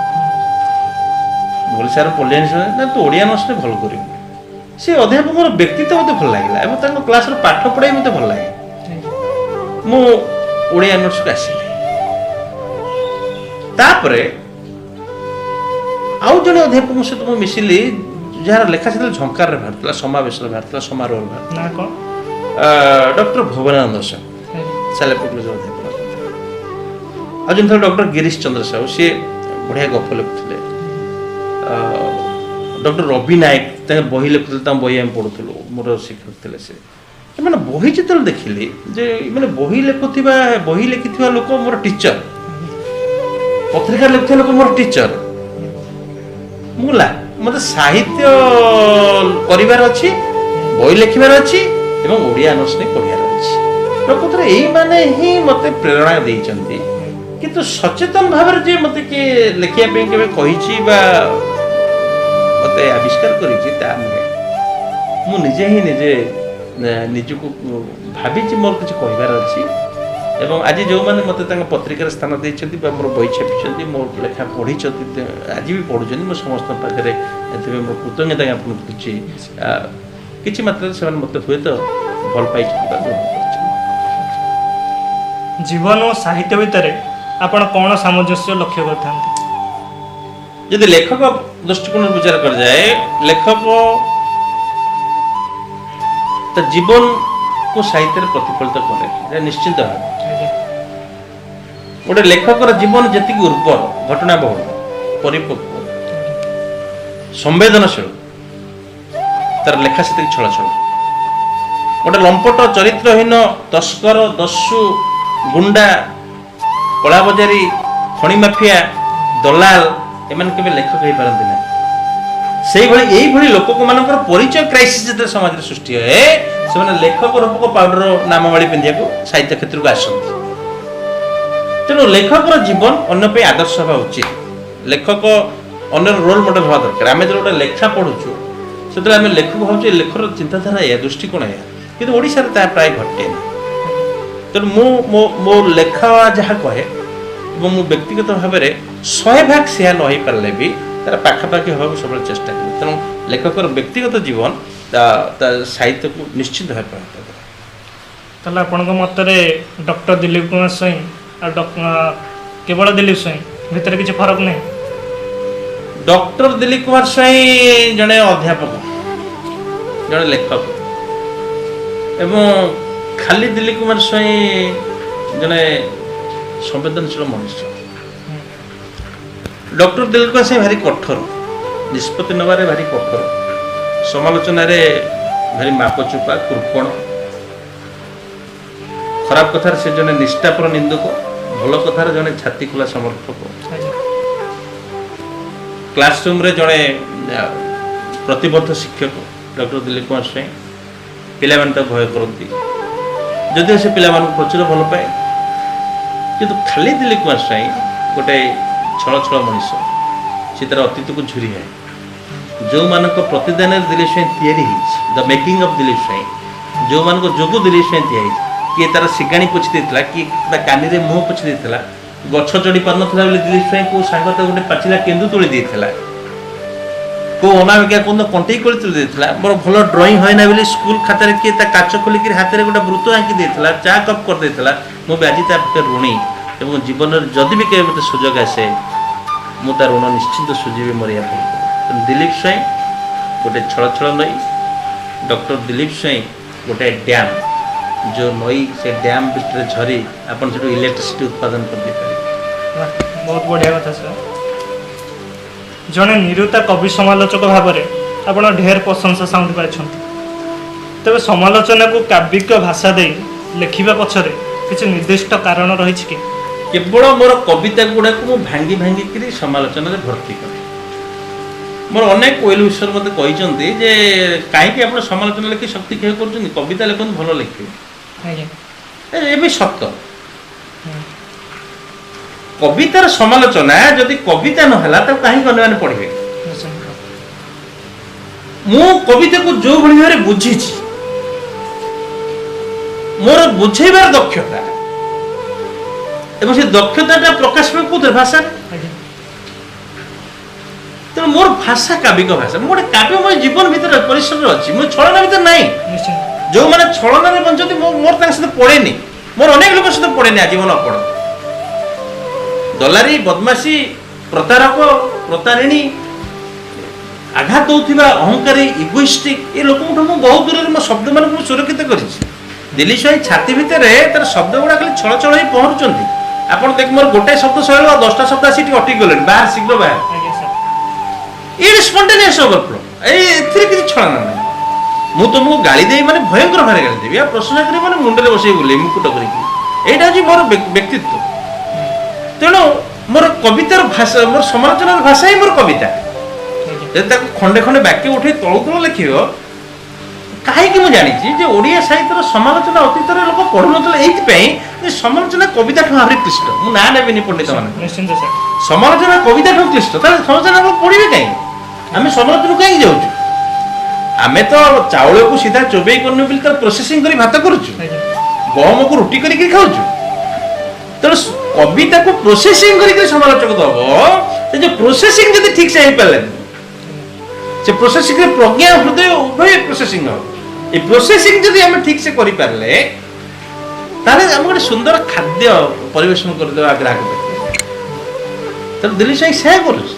ମୁଁ କହିଲି, ସାର୍, ପଲିଟିକାଲ। ନା, ତୁ ଓଡ଼ିଆ ଅନର୍ସରେ ଭଲ କରିବୁ। ସେ ଅଧ୍ୟାପକଙ୍କର ବ୍ୟକ୍ତିତ୍ୱ ମୋତେ ଭଲ ଲାଗିଲା ଏବଂ ତାଙ୍କ କ୍ଲାସର ପାଠ ପଢ଼ାଇ ମୋତେ ଭଲ ଲାଗେ। ମୁଁ ଓଡ଼ିଆ ଅନର୍ସକୁ ଆସିଲି। ତାପରେ ଆଉ ଜଣେ ଅଧ୍ୟାପକଙ୍କ ସହିତ ମୁଁ ମିଶିଲି, ଯାହାର ଲେଖା ସେତେବେଳେ ଝଙ୍କାରରେ ବାହାରୁଥିଲା, ସମାବେଶରେ ବାହାରୁଥିଲା, ସମାରୋହରେ ବାହାରୁଥିଲା। ନା କ'ଣ? ଡକ୍ଟର ଭୁବନାନନ୍ଦ ସାହୁ, ସାଲେପୁର କଲେଜର ଅଧ୍ୟାପକ। ଆଉ ଜଣେ ଥିଲେ ଡକ୍ଟର ଗିରୀଶ ଚନ୍ଦ୍ର ସାହୁ, ସିଏ ବଢ଼ିଆ ଗପ ଲେଖୁଥିଲେ। ଡକ୍ଟର ରବି ନାୟକ, ତାଙ୍କ ବହି ଲେଖୁଥିଲେ, ତାଙ୍କ ବହି ଆମେ ପଢ଼ୁଥିଲୁ, ମୋର ଶିକ୍ଷକ ଥିଲେ ସେ। ଏମାନେ ବହି ଯେତେବେଳେ ଦେଖିଲି ଯେ ମାନେ ବହି ଲେଖୁଥିବା, ବହି ଲେଖିଥିବା ଲୋକ ମୋର ଟିଚର, ପତ୍ରିକା ଲେଖୁଥିବା ଲୋକ ମୋର ଟିଚର, ମୁଁ ଲା ମୋତେ ସାହିତ୍ୟ କରିବାର ଅଛି, ବହି ଲେଖିବାର ଅଛି ଏବଂ ଓଡ଼ିଆ ଅନର୍ସ ନେଇ ପଢ଼ିବାର ଅଛି। ପ୍ରକୃତରେ ଏଇମାନେ ହିଁ ମୋତେ ପ୍ରେରଣା ଦେଇଛନ୍ତି। କିନ୍ତୁ ସଚେତନ ଭାବରେ ଯେ ମୋତେ କିଏ ଲେଖିବା ପାଇଁ କେବେ କହିଛି ବା ମୋତେ ଆବିଷ୍କାର କରିଛି, ତା ନୁହେଁ। ମୁଁ ନିଜେ ହିଁ ନିଜେ ନିଜକୁ ଭାବିଛି ମୋର କିଛି କହିବାର ଅଛି ଏବଂ ଆଜି ଯେଉଁମାନେ ମୋତେ ତାଙ୍କ ପତ୍ରିକାରେ ସ୍ଥାନ ଦେଇଛନ୍ତି ବା ମୋର ବହି ଛାପିଛନ୍ତି, ମୋ ଲେଖା ପଢ଼ିଛନ୍ତି, ଆଜି ବି ପଢ଼ୁଛନ୍ତି, ମୁଁ ସମସ୍ତଙ୍କ ପାଖରେ ଏଥିପାଇଁ ମୋର କୃତଜ୍ଞତା ଜ୍ଞାପନ କରୁଛି। କିଛି ମାତ୍ରାରେ ସେମାନେ ମୋତେ ହୁଏତ ଭଲ ପାଇଛନ୍ତି ବା ଗ୍ରହଣ କରିଛନ୍ତି। ଜୀବନ ଓ ସାହିତ୍ୟ ଭିତରେ ଆପଣ କ'ଣ ସାମଞ୍ଜସ୍ୟ ଲକ୍ଷ୍ୟ କରିଥାନ୍ତି? ଯଦି ଲେଖକ ଦୃଷ୍ଟିକୋଣରୁ ବିଚାର କରାଯାଏ, ଲେଖକ ତା ଜୀବନକୁ ସାହିତ୍ୟରେ ପ୍ରତିଫଳିତ କରେ, ଏଇଟା ନିଶ୍ଚିନ୍ତ ଭାବେ। ଗୋଟେ ଲେଖକର ଜୀବନ ଯେତିକି ଉର୍ବର, ଘଟଣାବହୁଳ, ପରିପକ୍ୱ, ସମ୍ବେଦନଶୀଳ, ତାର ଲେଖା ସେତିକି ଛଳଛଳ। ଗୋଟେ ଲମ୍ପଟ, ଚରିତ୍ରହୀନ, ତସ୍କର, ଦସ୍ୟୁ, ଗୁଣ୍ଡା, କଳାବଜାରୀ, ଖଣି ମାଫିଆ, ଦଲାଲ, ଏମାନେ କେବେ ଲେଖକ ହେଇପାରନ୍ତି ନାହିଁ। ସେଇଭଳି ଏଇଭଳି ଲୋକମାନଙ୍କର ପରିଚୟ କ୍ରାଇସିସ୍ ଯେତେବେଳେ ସମାଜରେ ସୃଷ୍ଟି ହୁଏ, ସେମାନେ ଲେଖକ ରୂପକ ପାଉଡର ନାମମାଳି ପିନ୍ଧିବାକୁ ସାହିତ୍ୟ କ୍ଷେତ୍ରକୁ ଆସନ୍ତି। ତେଣୁ ଲେଖକର ଜୀବନ ଅନ୍ୟ ପାଇଁ ଆଦର୍ଶ ହେବା ଉଚିତ। ଲେଖକ ଅନ୍ୟର ରୋଲ ମଡେଲ ହେବା ଦରକାର। ଆମେ ଯେତେବେଳେ ଗୋଟେ ଲେଖା ପଢୁଛୁ, ସେତେବେଳେ ଆମେ ଲେଖକ ଭାବୁଛୁ ଏ ଲେଖକର ଚିନ୍ତାଧାରା ଏଇଆ, ଦୃଷ୍ଟିକୋଣ ଏଇଆ। କିନ୍ତୁ ଓଡ଼ିଶାରେ ତାହା ପ୍ରାୟ ଘଟେନି। ତେଣୁ ମୁଁ ମୋ ମୋ ଲେଖା ଯାହା କହେ ଏବଂ ମୁଁ ବ୍ୟକ୍ତିଗତ ଭାବରେ 100% ସେୟା ନ ହେଇପାରିଲେ ବି ତାର ପାଖାପାଖି ହେବାକୁ ସବୁବେଳେ ଚେଷ୍ଟା କରେ। ତେଣୁ ଲେଖକର ବ୍ୟକ୍ତିଗତ ଜୀବନ ତା ସାହିତ୍ୟକୁ ନିଶ୍ଚିତ ଭାବେ ପ୍ରଭାବିତ କରେ। ତାହେଲେ ଆପଣଙ୍କ ମତରେ ଡକ୍ଟର ଦିଲ୍ଲୀପ କୁମାର ସ୍ୱାଇଁ ଆଉ କେବଳ ଦିଲ୍ଲୀପ ସ୍ୱାଇଁ ଭିତରେ କିଛି ଫରକ ନାହିଁ? ଡକ୍ଟର ଦିଲ୍ଲୀପ କୁମାର ସ୍ୱାଇଁ ଜଣେ ଅଧ୍ୟାପକ, ଜଣେ ଲେଖକ ଏବଂ ଖାଲି ଦିଲ୍ଲୀପ କୁମାର ସ୍ୱାଇଁ ଜଣେ ସମ୍ବେଦନଶୀଳ ମଣିଷ। ଡକ୍ଟର ଦିଲ୍ଲୀପ କୁମାର ସ୍ୱାଇଁ ଭାରି କଠୋର, ନିଷ୍ପତ୍ତି ନେବାରେ ଭାରି କଠୋର, ସମାଲୋଚନାରେ ଭାରି ମାପଚୁପା, କୃପଣ, ଖରାପ କଥାରେ ସେ ଜଣେ ନିଷ୍ଠାପର ନିନ୍ଦୁକ, ଭଲ କଥାରେ ଜଣେ ଛାତି ଖୋଲା ସମର୍ଥକ। କ୍ଲାସରୁମ୍ରେ ଜଣେ ପ୍ରତିବଦ୍ଧ ଶିକ୍ଷକ ଡକ୍ଟର ଦିଲ୍ଲୀପ କୁମାର ସ୍ୱାଇଁ। ପିଲାମାନେ ତାକୁ ଭୟ କରନ୍ତି, ଯଦିଓ ସେ ପିଲାମାନଙ୍କୁ ପ୍ରଚୁର ଭଲ ପାଏ। କିନ୍ତୁ ଖାଲି ଦିଲ୍ଲୀପ କୁମାର ସ୍ୱାଇଁ ଗୋଟେ ଛଳ ଛଳ ମଣିଷ, ସେ ତାର ଅତୀତକୁ ଝୁରିଯାଏ। ଯେଉଁମାନଙ୍କ ପ୍ରତିଦାନରେ ଦିଲ୍ଲୀପ ସ୍ୱାଇଁ ତିଆରି ହେଇଛି, ଦ ମେକିଂ ଅଫ୍ ଦିଲ୍ଲୀପ ସ୍ୱାଇଁ, ଯେଉଁମାନଙ୍କ ଯୋଗୁଁ ଦିଲ୍ଲୀପ ସ୍ୱାଇଁ ତିଆରି ହେଇଛି, କିଏ ତାର ସିଗାଣି ପୋଛି ଦେଇଥିଲା, କିଏ ତା କାନିରେ ମୁହଁ ପୋଛି ଦେଇଥିଲା, ଗଛ ଚଢ଼ି ପାରୁନଥିଲା ବୋଲି ଦିଲ୍ଲୀପ ସ୍ୱାଇଁ କୋଉ ସାଙ୍ଗ ତାକୁ ଗୋଟେ ପାଚିଲା କେନ୍ଦୁ ତୋଳି ଦେଇଥିଲା, କୋଉ ଅନାମିକା କୋଉ କଣ୍ଟେଇ କୋଳି ତୋଳି ଦେଇଥିଲା, ମୋର ଭଲ ଡ୍ରଇଂ ହୁଏ ନା ବୋଲି ସ୍କୁଲ ଖାତାରେ କିଏ ତା କାଚ ଖୋଲିକିରି ହାତରେ ଗୋଟେ ବୃତ୍ତ ଆଙ୍କି ଦେଇଥିଲା, ଚା କପ୍ କରିଦେଇଥିଲା। ମୁଁ ବି ଆଜି ତା ପାଖରେ ଋଣୀ ଏବଂ ଜୀବନରେ ଯଦି ବି କେବେ ମୋତେ ସୁଯୋଗ ଆସେ, ମୁଁ ତା ଋଣ ନିଶ୍ଚିନ୍ତ ସୁଝିବି ମରିବା ପାଇଁ। ତେଣୁ ଦିଲ୍ଲୀପ ସ୍ୱାଇଁ ଗୋଟେ ଛଳ ଛଳ ନଈ, ଡକ୍ଟର ଦିଲ୍ଲୀପ ସ୍ୱାଇଁ ଗୋଟାଏ ଡ୍ୟାମ୍, ଯେଉଁ ନଈ, ସେ ଡ୍ୟାମ୍ ଭିତରେ ଝରି ଆପଣ ସେଠୁ ଇଲେକ୍ଟ୍ରିସିଟି ଉତ୍ପାଦନ କରିଦେଇପାରିବେ। ବାଃ, ବହୁତ ବଢ଼ିଆ କଥା ସାର୍। ଜଣେ ନିରୁତା କବି ସମାଲୋଚକ ଭାବରେ ଆପଣ ଢେର ପ୍ରଶଂସା ସାଉଁଟି ପାରିଛନ୍ତି। ତେବେ ସମାଲୋଚନାକୁ କାବ୍ୟିକ ଭାଷା ଦେଇ ଲେଖିବା ପଛରେ କିଛି ନିର୍ଦ୍ଦିଷ୍ଟ କାରଣ ରହିଛି କି? କେବଳ ମୋର କବିତା ଗୁଡ଼ାକୁ ମୁଁ ଭାଙ୍ଗି ଭାଙ୍ଗିକିରି ସମାଲୋଚନାରେ ଭର୍ତ୍ତି କରେ। ମୋର ଅନେକ ୱେଲ୍ ୱିଶର ମୋତେ କହିଛନ୍ତି ଯେ କାହିଁକି ଆପଣ ସମାଲୋଚନା ଲେଖି ଶକ୍ତି କ୍ଷୟ କରୁଛନ୍ତି, କବିତା ଲେଖନ୍ତୁ, ଭଲ ଲେଖିବେ। ଏବେ ସତ। କବିତାର ସମାଲୋଚନା ଯଦି କବିତା ନହେଲା, ତାକୁ କାହିଁକି ଅନ୍ୟମାନେ ପଢ଼ିବେ? ମୁଁ କବିତାକୁ ଯୋଉଭଳି ଭାବରେ ବୁଝିଛି, ମୋର ବୁଝେଇବାର ଦକ୍ଷତା ଏବଂ ସେ ଦକ୍ଷତାଟା ପ୍ରକାଶ ପାଏ କୋଉଥିରେ? ଭାଷାରେ। ତେଣୁ ମୋର ଭାଷା କାବ୍ୟିକ ଭାଷା। ମୁଁ ଗୋଟେ କାବ୍ୟମୟ ଜୀବନ ଭିତରେ, ପରିସରରେ ଅଛି। ମୁଁ ଛଳନା ଭିତରେ ନାହିଁ। ଯୋଉମାନେ ଛଳନାରେ ବଞ୍ଚନ୍ତି, ମୁଁ ମୋର ତାଙ୍କ ସହିତ ପଡ଼େନି। ମୋର ଅନେକ ଲୋକ ସହିତ ପଡ଼େନି, ଆଜୀବନ ଅପଡ଼, ଦଲାରୀ, ବଦମାସି, ପ୍ରତାରକ, ପ୍ରତାରିଣୀ, ଆଘାତ ଦଉଥିବା ଅହଙ୍କାରୀ, ଇଗୋଇଷ୍ଟିକ, ଏ ଲୋକଙ୍କଠୁ ମୁଁ ବହୁତ ଦୂରରେ। ମୋ ଶବ୍ଦମାନଙ୍କୁ ମୁଁ ସୁରକ୍ଷିତ କରିଛି। ଦିଲ୍ଲୀପ ସ୍ୱାଇଁ ଛାତି ଭିତରେ ତାର ଶବ୍ଦ ଗୁଡ଼ା ଖାଲି ଛଳ ଛଳ ହେଇ ପହଞ୍ଚୁଛନ୍ତି। ଆପଣ ଦେଖ, ମୋର ଗୋଟାଏ ଶବ୍ଦ ସରିଲା, ଆଉ 10ଟା ଶବ୍ଦ ଆସି ଟିକେ ଅଟକି ଗଲେଣି। ବାହାର, ଶୀଘ୍ର ବାହାର। ଆଜ୍ଞା ସାର୍। ଏଇଟା ସ୍ପଣ୍ଟାନିୟସ୍ ଓଭରଫ୍ଲୋ। ଏଇ ଏଥିରେ କିଛି ଛଳନା ନାହିଁ। ମୁଁ ତୁମକୁ ଗାଳି ଦେଇ ମାନେ ଭୟଙ୍କର ଭାବରେ ଗାଳି ଦେବି, ଆଉ ପ୍ରଶଂସା କରି ମାନେ ମୁଣ୍ଡରେ ବସେଇ ବୁଲେଇ ମୁକୁଟ କରିକି। ଏଇଟା ହେଉଛି ମୋର ବ୍ୟକ୍ତିତ୍ୱ। ତେଣୁ ମୋର କବିତାର ଭାଷା, ମୋର ସମାଲୋଚନାର ଭାଷା ହିଁ ମୋର କବିତା। ଯଦି ତାକୁ ଖଣ୍ଡେ ଖଣ୍ଡେ ବାକ୍ୟ ଉଠେଇ ତଳୁ ତଳୁ ଲେଖିବ, କାହିଁକି ମୁଁ ଜାଣିଛି ଯେ ଓଡ଼ିଆ ସାହିତ୍ୟର ସମାଲୋଚନା ଅତୀତରେ ଲୋକ ପଢୁନଥିଲେ ଏଇଥିପାଇଁ ଯେ ସମାଲୋଚନା କବିତାଠୁ ଆହୁରି କ୍ଲିଷ୍ଟ। ମୁଁ ନାଁ ନେବିନି ପଣ୍ଡିତ ମାନେ। ନିଶ୍ଚିନ୍ତ ସାର୍। ସମାଲୋଚନା କବିତାଠୁ କ୍ଲିଷ୍ଟ, ତାହେଲେ ସମାଲୋଚନା ଆପଣ ପଢିବେ କାହିଁକି? ଆମେ ସମାଲୋଚନା କାହିଁକି ଯାଉଛୁ? ଆମେ ତ ଚାଉଳକୁ ସିଧା ଚୋବେଇ କରୁନୁ ବୋଲି ତାକୁ ପ୍ରୋସେସିଂ କରି ଭାତ କରୁଛୁ, ଗହମକୁ ରୁଟି କରିକି ଖାଉଛୁ। ତେଣୁ କବିତାକୁ ପ୍ରୋସେସିଂ କରିକି ସମାଲୋଚକ ଦବ। ସେ ଯୋଉ ପ୍ରୋସେସିଂ ଯଦି ଠିକ ସେ ହେଇପାରିଲେନି, ସେ ପ୍ରୋସେସିଂରେ ପ୍ରଜ୍ଞା, ହୃଦୟ ଉଭୟ ପ୍ରୋସେସିଂ ହବ। ଏଇ ପ୍ରୋସେସିଂ ଯଦି ଆମେ ଠିକ ସେ କରିପାରିଲେ, ତାହେଲେ ଆମେ ଗୋଟେ ସୁନ୍ଦର ଖାଦ୍ୟ ପରିବେଷଣ କରିଦେବା ଗ୍ରାହକ ପାଖରେ। ତେଣୁ ଦିଲ୍ଲୀପ ସ୍ୱାଇଁ ସେୟା କରୁଛି।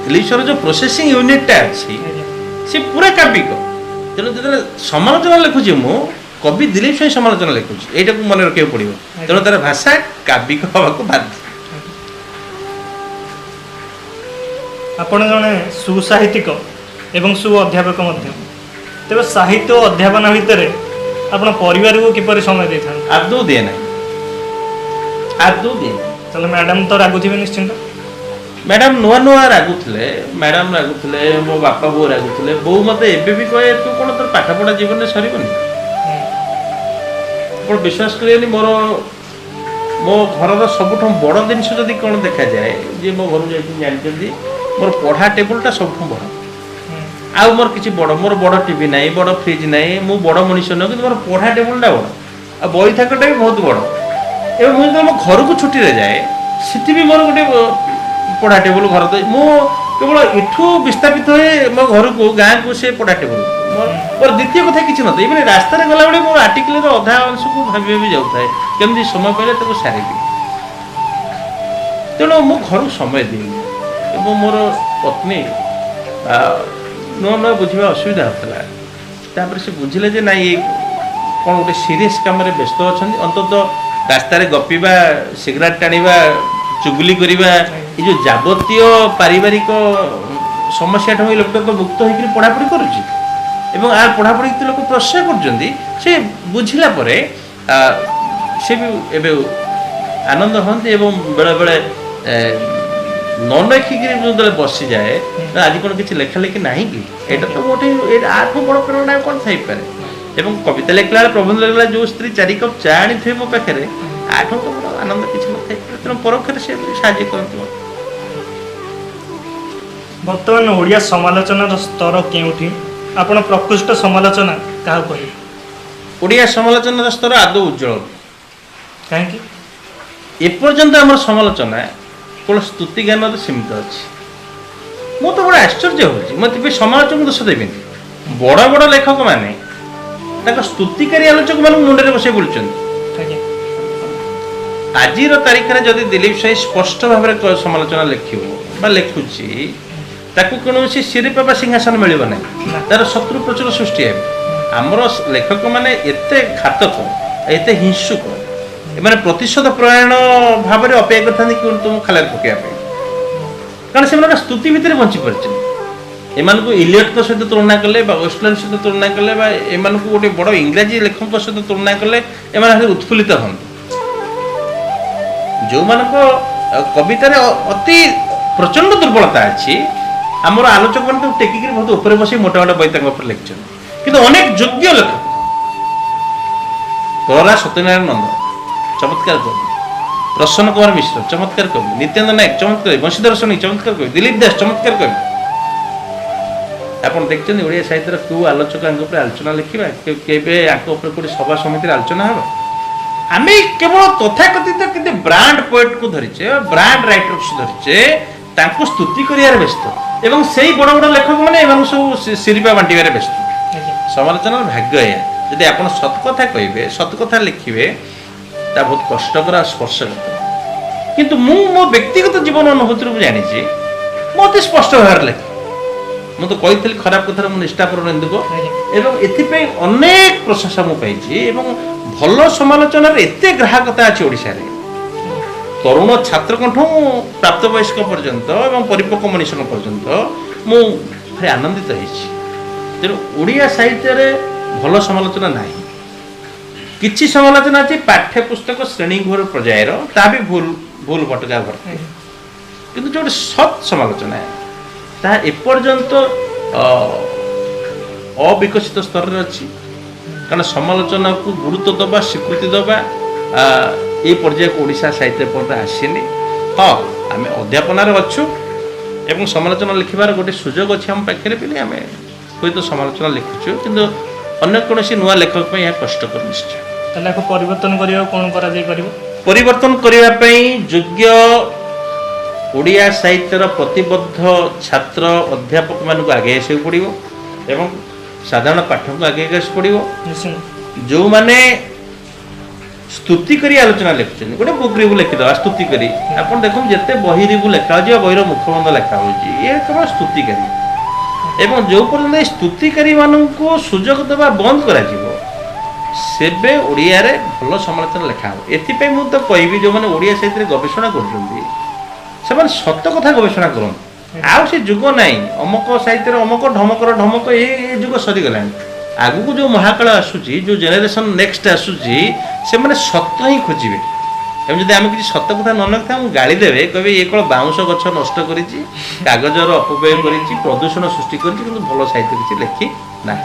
ଦିଲ୍ଲୀପ ସ୍ୱାଇଁର ଯୋଉ ପ୍ରୋସେସିଂ ୟୁନିଟଟା ଅଛି, ସେ ପୁରା କାବ୍ୟିକ। ତେଣୁ ଯେତେବେଳେ ସମାଲୋଚନା ଲେଖୁଛି, ମୁଁ କବି ଦିଲ୍ଲୀପ ସ୍ୱାଇଁ ସମାଲୋଚନା ଲେଖୁଛି, ଏଇଟାକୁ ମନେ ରଖିବାକୁ ପଡ଼ିବ। ତେଣୁ ତାର ଭାଷା କାବ୍ୟିକ ହେବାକୁ ବାଧ୍ୟ। ଆପଣ ଜଣେ ସୁସାହିତ୍ୟିକ ଏବଂ ସୁ ଅଧ୍ୟାପକ ମଧ୍ୟ। ତେବେ ସାହିତ୍ୟ ଓ ଅଧ୍ୟାପନା ଭିତରେ ଆପଣ ପରିବାରକୁ କିପରି ସମୟ ଦେଇଥାନ୍ତି? ଆଦୌ ଦିଏ ନାହିଁ, ଆଦୌ ଦିଏ ନାହିଁ। ତାହେଲେ ମ୍ୟାଡ଼ାମ ତ ରାଗୁଥିବେ ନିଶ୍ଚିନ୍ତ। ମ୍ୟାଡ଼ାମ ନୂଆ ନୂଆ ରାଗୁଥିଲେ। ମ୍ୟାଡ଼ାମ ରାଗୁଥିଲେ, ମୋ ବାପା ବୋଉ ରାଗୁଥିଲେ। ବୋଉ ମୋତେ ଏବେ ବି କହେ, ତୁ କ'ଣ ତୋର ପାଠପଢ଼ା ଜୀବନରେ ସରିବନି? ଆପଣ ବିଶ୍ୱାସ କରିବେନି, ମୋ ଘରର ସବୁଠୁ ବଡ଼ ଜିନିଷ ଯଦି କ'ଣ ଦେଖାଯାଏ, ଯିଏ ମୋ ଘରକୁ ଯାଇଛନ୍ତି ଜାଣିଛନ୍ତି, ମୋର ପଢ଼ା ଟେବୁଲଟା ସବୁଠୁ ବଡ଼। ଆଉ ମୋର କିଛି ବଡ଼, ମୋର ବଡ଼ ଟିଭି ନାହିଁ, ବଡ଼ ଫ୍ରିଜ୍ ନାହିଁ, ମୁଁ ବଡ଼ ମଣିଷ ନୁହଁ, କିନ୍ତୁ ମୋର ପଢ଼ା ଟେବୁଲଟା ବଡ଼ ଆଉ ବହି ଥାକଟା ବି ବହୁତ ବଡ଼। ଏବଂ ମୁଁ ଯେତେବେଳେ ମୋ ଘରକୁ ଛୁଟିରେ ଯାଏ, ସେଠି ବି ମୋର ଗୋଟେ ପଢ଼ା ଟେବୁଲ। ଘର ତ ମୁଁ କେବଳ ଏଠୁ ବିସ୍ଥାପିତ ହୁଏ ମୋ ଘରକୁ, ଗାଁକୁ, ସେ ପଢ଼ା ଟେବୁଲ ମୋର ଦ୍ୱିତୀୟ କଥା କିଛି ନଥାଏ। ଇଭେନ୍ ରାସ୍ତାରେ ଗଲାବେଳେ ମୋର ଆର୍ଟିକଲର ଅଧା ଅଂଶକୁ ଭାବି ଭାବି ଯାଉଥାଏ, କେମିତି ସମୟ ପାଇଲେ ତାକୁ ସାରିବି। ତେଣୁ ମୁଁ ଘରକୁ ସମୟ ଦିଏନି। ଏବଂ ମୋର ପତ୍ନୀ ନୂଆ ନୂଆ ବୁଝିବା ଅସୁବିଧା ହେଉଥିଲା। ତାପରେ ସେ ବୁଝିଲେ ଯେ ନାଇଁ, ଏଇ କ'ଣ ଗୋଟେ ସିରିୟସ୍ କାମରେ ବ୍ୟସ୍ତ ଅଛନ୍ତି। ଅନ୍ତତଃ ରାସ୍ତାରେ ଗପିବା, ସିଗାରେଟ୍ ଟାଣିବା, ଚୁଗୁଲି କରିବା, ଏ ଯେଉଁ ଯାବତୀୟ ପାରିବାରିକ ସମସ୍ୟାଠୁ ଏଇ ଲୋକଟା ତ ମୁକ୍ତ ହେଇକରି ପଢ଼ାପଢ଼ି କରୁଛି ଏବଂ ଆ ପଢ଼ାପଢ଼ି ଲୋକ ପ୍ରଶଂସା କରୁଛନ୍ତି। ସେ ବୁଝିଲା ପରେ ସେ ବି ଏବେ ଆନନ୍ଦ ହୁଅନ୍ତି। ଏବଂ ବେଳେବେଳେ ନ ଲେଖିକିରି ମୁଁ ଯେତେବେଳେ ବସିଯାଏ, ଆଜି କ'ଣ କିଛି ଲେଖା ଲେଖି ନାହିଁ କି? ଏଇଟା ତ ମୋଠି ଏଇଟା ଆଠୁ ବଡ଼ ପ୍ରେରଣା ଆଉ କ'ଣ ଥାଇପାରେ? ଏବଂ କବିତା ଲେଖିଲା ବେଳେ, ପ୍ରବନ୍ଧ ଲେଖିଲା ବେଳେ ଯେଉଁ ସ୍ତ୍ରୀ 4 କପ୍ ଚା ଆଣିଥିବେ ମୋ ପାଖରେ, ଆଠୁ ତ ବଡ଼ ଆନନ୍ଦ କିଛି ନଥାଇପାରେ। ତେଣୁ ପରୋକ୍ଷରେ ସେ ସାହାଯ୍ୟ କରନ୍ତି ମୋତେ। ବର୍ତ୍ତମାନ ଓଡ଼ିଆ ସମାଲୋଚନାର ସ୍ତର କେଉଁଠି? ଆପଣ ପ୍ରକୃଷ୍ଟ ସମାଲୋଚନା କାହାକୁ କହିବେ? ଓଡ଼ିଆ ସମାଲୋଚନାର ସ୍ତର ଆଦୌ ଉଜ୍ଜଳ ନୁହେଁ। କାହିଁକି? ଏପର୍ଯ୍ୟନ୍ତ ଆମର ସମାଲୋଚନା କେବଳ ସ୍ତୁତି ଜ୍ଞାନରେ ସୀମିତ ଅଛି। ମୁଁ ତ ବଡ଼ ଆଶ୍ଚର୍ଯ୍ୟ ହେଉଛି। ମୁଁ ଏଥିପାଇଁ ସମାଲୋଚକଙ୍କୁ ଦୋଷ ଦେବିନି। ବଡ଼ ବଡ଼ ଲେଖକମାନେ ତାଙ୍କ ସ୍ତୁତିକାରୀ ଆଲୋଚକମାନଙ୍କୁ ମୁଣ୍ଡରେ ବସେଇ ବୁଲୁଛନ୍ତି। ଆଜିର ତାରିଖରେ ଯଦି ଦିଲ୍ଲୀପ ସ୍ୱାଇଁ ସ୍ପଷ୍ଟ ଭାବରେ ସମାଲୋଚନା ଲେଖିବ ବା ଲେଖୁଛି, ତାକୁ କୌଣସି ଶିରିପା ବା ସିଂହାସନ ମିଳିବ ନାହିଁ, ନା। ତାର ଶତ୍ରୁ ପ୍ରଚୁର ସୃଷ୍ଟି ହେବେ। ଆମର ଲେଖକମାନେ ଏତେ ଘାତକ, ଏତେ ହିଂସୁକ, ଏମାନେ ପ୍ରତିଶୋଧ ପ୍ରୟାଣ ଭାବରେ ଅପେକ୍ଷା କରିଥାନ୍ତି କେଉଁ ତୁମକୁ ଖାଲରେ ପକାଇବା ପାଇଁ, କାରଣ ସେମାନେ ଗୋଟେ ସ୍ତୁତି ଭିତରେ ବଞ୍ଚି ପାରିଛନ୍ତି। ଏମାନଙ୍କୁ ଇଲିୟଟଙ୍କ ସହିତ ତୁଳନା କଲେ ବା ୱେଷ୍ଟଲାଣ୍ଡ ସହିତ ତୁଳନା କଲେ ବା ଏମାନଙ୍କୁ ଗୋଟେ ବଡ଼ ଇଂରାଜୀ ଲେଖକଙ୍କ ସହିତ ତୁଳନା କଲେ ଏମାନେ ଭାରି ଉତ୍ଫୁଲ୍ଲିତ ହୁଅନ୍ତି। ଯେଉଁମାନଙ୍କ କବିତାରେ ଅତି ପ୍ରଚଣ୍ଡ ଦୁର୍ବଳତା ଅଛି, ଆମର ଆଲୋଚକମାନେ ତାକୁ ଟେକିକିରି ବହୁତ ଉପରେ ବସି ମୋଟା ମୋଟା ବହି ତାଙ୍କ ଉପରେ ଲେଖିଛନ୍ତି। କିନ୍ତୁ ଅନେକ ଯୋଗ୍ୟ ଲେଖକ, ପ୍ରହ୍ଲାଦ ସତ୍ୟନାରାୟଣ ନନ୍ଦ ଚମତ୍କାର କବି, ପ୍ରସନ୍ନ କୁମାର ମିଶ୍ର ଚମତ୍କାର କବି, ନିତ୍ୟାନନ୍ଦ ନାୟକ ଚମତ୍କାର କବି, ବଂଶୀଧର ସୋନି ଚମତ୍କାର କବି, ଦିଲ୍ଲୀପ ଦାସ ଚମତ୍କାର କବି। ଆପଣ ଦେଖିଛନ୍ତି ଓଡ଼ିଆ ସାହିତ୍ୟର କେଉଁ ଆଲୋଚକ ଆଙ୍କ ଉପରେ ଆଲୋଚନା ଲେଖିବା, କେବେ ଆଙ୍କ ଉପରେ କୋଉଠି ସଭା ସମିତିରେ ଆଲୋଚନା ହେବ? ଆମେ କେବଳ ତଥାକଥିତ କେତେ ବ୍ରାଣ୍ଡ ପୋଏଟକୁ ଧରିଛେ, ବ୍ରାଣ୍ଡ ରାଇଟର୍ସ ଧରିଛେ, ତାଙ୍କୁ ସ୍ତୁତି କରିବାରେ ବ୍ୟସ୍ତ, ଏବଂ ସେଇ ବଡ଼ ବଡ଼ ଲେଖକମାନେ ଏମାନଙ୍କୁ ସବୁ ଶିରିପା ବାଣ୍ଟିବାରେ ବ୍ୟସ୍ତ। ସମାଲୋଚନାର ଭାଗ୍ୟ ଏହା, ଯଦି ଆପଣ ସତ କଥା କହିବେ, ସତ କଥା ଲେଖିବେ, ତା ବହୁତ କଷ୍ଟକର ଆଉ ସ୍ପର୍ଶକାତର। କିନ୍ତୁ ମୁଁ ମୋ ବ୍ୟକ୍ତିଗତ ଜୀବନ ଅନୁଭୂତିରୁ ମୁଁ ଜାଣିଛି, ମୁଁ ଅତି ସ୍ପଷ୍ଟ ଭାବରେ ଲେଖେ। ମୁଁ ତ କହିଥିଲି ଖରାପ କଥାରେ ମୁଁ ନିଷ୍ଠାପର ନିନ୍ଦୁକ, ଏବଂ ଏଥିପାଇଁ ଅନେକ ପ୍ରଶଂସା ମୁଁ ପାଇଛି। ଏବଂ ଭଲ ସମାଲୋଚନାର ଏତେ ଗ୍ରାହକତା ଅଛି ଓଡ଼ିଶାରେ, ତରୁଣ ଛାତ୍ରଙ୍କଠୁ ପ୍ରାପ୍ତବୟସ୍କ ପର୍ଯ୍ୟନ୍ତ ଏବଂ ପରିପକ୍ୱ ମଣିଷଙ୍କ ପର୍ଯ୍ୟନ୍ତ ମୁଁ ଭାରି ଆନନ୍ଦିତ ହେଇଛି। ତେଣୁ ଓଡ଼ିଆ ସାହିତ୍ୟରେ ଭଲ ସମାଲୋଚନା ନାହିଁ। କିଛି ସମାଲୋଚନା ଅଛି ପାଠ୍ୟପୁସ୍ତକ ଶ୍ରେଣୀଗୃହ ପର୍ଯ୍ୟାୟର, ତା ବି ଭୁଲ ଭୁଲ ଭଟକା ଭର୍ତ୍ତି। କିନ୍ତୁ ଯେଉଁଠି ସତ୍ ସମାଲୋଚନା, ତାହା ଏପର୍ଯ୍ୟନ୍ତ ଅବିକଶିତ ସ୍ତରରେ ଅଛି। କାରଣ ସମାଲୋଚନାକୁ ଗୁରୁତ୍ୱ ଦେବା, ସ୍ୱୀକୃତି ଦେବା, ଏ ପର୍ଯ୍ୟାୟକୁ ଓଡ଼ିଶା ସାହିତ୍ୟ ଏପର୍ଯ୍ୟନ୍ତ ଆସିନି। ହଁ, ଆମେ ଅଧ୍ୟାପନାରେ ଅଛୁ ଏବଂ ସମାଲୋଚନା ଲେଖିବାର ଗୋଟେ ସୁଯୋଗ ଅଛି ଆମ ପାଖରେ ବୋଲି ଆମେ ହୁଏତ ସମାଲୋଚନା ଲେଖୁଛୁ, କିନ୍ତୁ ଅନ୍ୟ କୌଣସି ନୂଆ ଲେଖକ ପାଇଁ ଏହା କଷ୍ଟକର ନିଶ୍ଚୟ। ତାହେଲେ ଏହାକୁ ପରିବର୍ତ୍ତନ କରିବାକୁ କ'ଣ କରାଯାଇପାରିବ? ପରିବର୍ତ୍ତନ କରିବା ପାଇଁ ଯୋଗ୍ୟ ଓଡ଼ିଆ ସାହିତ୍ୟର ପ୍ରତିବଦ୍ଧ ଛାତ୍ର ଅଧ୍ୟାପକମାନଙ୍କୁ ଆଗେଇ ଆସିବାକୁ ପଡ଼ିବ ଏବଂ ସାଧାରଣ ପାଠକଙ୍କୁ ଆଗେଇ ଆସିବାକୁ ପଡ଼ିବ। ଯେଉଁମାନେ ସ୍ତୁତି କରି ଆଲୋଚନା ଲେଖୁଛନ୍ତି, ଗୋଟେ ବୁକ୍ ରିଭ୍ୟୁ ଲେଖିଦେବା ସ୍ତୁତି କରି, ଆପଣ ଦେଖନ୍ତୁ ଯେତେ ବହି ରିଭ୍ୟୁ ଲେଖା ହେଉଛି ବା ବହିର ମୁଖବନ୍ଧ ଲେଖା ହେଉଛି, ଇଏ କେବଳ ସ୍ତୁତିକାରୀ। ଏବଂ ଯେଉଁ ପର୍ଯ୍ୟନ୍ତ ଏଇ ସ୍ତୁତିକାରୀମାନଙ୍କୁ ସୁଯୋଗ ଦେବା ବନ୍ଦ କରାଯିବ, ସେବେ ଓଡ଼ିଆରେ ଭଲ ସମାଲୋଚନା ଲେଖା ହେବ। ଏଥିପାଇଁ ମୁଁ ତ କହିବି, ଯେଉଁମାନେ ଓଡ଼ିଆ ସାହିତ୍ୟରେ ଗବେଷଣା କରୁଛନ୍ତି ସେମାନେ ସତ କଥା ଗବେଷଣା କରନ୍ତୁ। ଆଉ ସେ ଯୁଗ ନାହିଁ, ଅମକ ସାହିତ୍ୟରେ ଅମକ, ଢମକର ଢମକ, ଏ ଯୁଗ ସରିଗଲାଣି। ଆଗକୁ ଯେଉଁ ମହାକାଳ ଆସୁଛି, ଯେଉଁ ଜେନେରେସନ୍ ନେକ୍ସଟ ଆସୁଛି, ସେମାନେ ସତ ହିଁ ଖୋଜିବେ। ଏବଂ ଯଦି ଆମେ କିଛି ସତ କଥା ନ ଲେଖିଥାଉ, ଆମକୁ ଗାଳି ଦେବେ, କହିବେ ଇଏ କ'ଣ ବାଉଁଶ ଗଛ ନଷ୍ଟ କରିଛି, କାଗଜର ଅପବ୍ୟୟ କରିଛି, ପ୍ରଦୂଷଣ ସୃଷ୍ଟି କରିଛି, କିନ୍ତୁ ଭଲ ସାହିତ୍ୟ କିଛି ଲେଖି ନାହିଁ।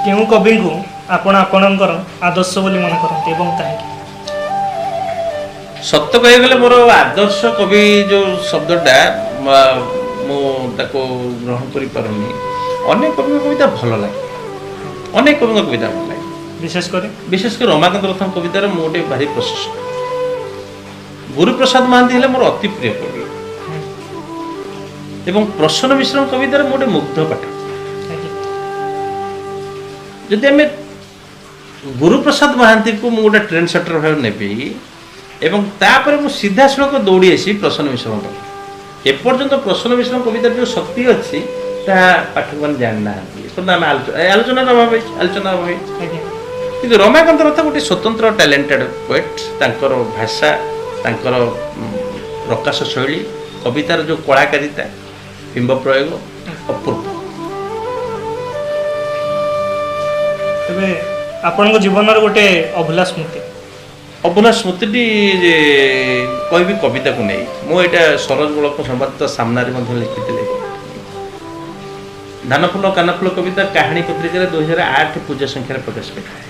କେଉଁ କବିଙ୍କୁ ଆପଣ ଆପଣଙ୍କର ଆଦର୍ଶ ବୋଲି ମନେ କରନ୍ତି ଏବଂ କାହିଁକି? ସତ କହିବାକୁ ଗଲେ ମୋର ଆଦର୍ଶ କବି ଯେଉଁ ଶବ୍ଦଟା ମୁଁ ତାକୁ ଗ୍ରହଣ କରିପାରୁନି। ଅନେକ କବିଙ୍କ କବିତା ଭଲ ଲାଗେ, ଅନେକ କବିଙ୍କ କବିତା ଭଲ ଲାଗେ, ବିଶେଷ କରି ବିଶେଷ କରି ରମାକାନ୍ତ ରଥଙ୍କ କବିତାର ମୁଁ ଗୋଟେ ଭାରି ପ୍ରଶଂସକ। ଗୁରୁପ୍ରସାଦ ମହାନ୍ତି ହେଲେ ମୋର ଅତି ପ୍ରିୟ କବି, ଏବଂ ପ୍ରସନ୍ନ ମିଶ୍ରଙ୍କ କବିତାରେ ମୁଁ ଗୋଟେ ମୁଗ୍ଧ ପାଠକ। ଯଦି ଆମେ ଗୁରୁପ୍ରସାଦ ମହାନ୍ତିଙ୍କୁ ମୁଁ ଗୋଟେ ଟ୍ରେଣ୍ଡ ସେଟର ଭାବେ ନେବି ଏବଂ ତାପରେ ମୁଁ ସିଧାସଳଖ ଦୌଡ଼ି ଆସିବି ପ୍ରସନ୍ନ ମିଶ୍ରଙ୍କ ପାଖକୁ। ଏପର୍ଯ୍ୟନ୍ତ ପ୍ରସନ୍ନ ମିଶ୍ରଙ୍କ କବିତାର ଯେଉଁ ଶକ୍ତି ଅଛି ତାହା ପାଠକମାନେ ଜାଣିନାହାନ୍ତି। ଏପର୍ଯ୍ୟନ୍ତ ଆମେ ଆଲୋଚନାର ଅଭାବ ହେଇଛି, ଆଲୋଚନା ଅଭାବ ହେଇଛି। କିନ୍ତୁ ରମାକାନ୍ତ ରଥ ଗୋଟେ ସ୍ୱତନ୍ତ୍ର ଟ୍ୟାଲେଣ୍ଟେଡ୍ ପୋଏଟ୍। ତାଙ୍କର ଭାଷା, ତାଙ୍କର ପ୍ରକାଶ ଶୈଳୀ, କବିତାର ଯେଉଁ କଳାକାରିତା, ବିମ୍ବ ପ୍ରୟୋଗ ଅପୂର୍ବ। ତେବେ ଆପଣଙ୍କ ଜୀବନର ଗୋଟେ ଅଭୁଲା ସ୍ମୃତି? ଅଭୁଲା ସ୍ମୃତିଟି ଯେ କହିବି କବିତାକୁ ନେଇ, ମୁଁ ଏଇଟା ସରୋଜ ବଳଙ୍କ ସମ୍ବାଦତା ସାମ୍ନାରେ ମଧ୍ୟ ଲେଖିଥିଲି। ଧାନଫୁଲ କାନଫୁଲ କବିତା କାହାଣୀ ପତ୍ରିକାରେ 2008 ପୂଜା ସଂଖ୍ୟାରେ ପ୍ରକାଶ ପାଇଥାଏ।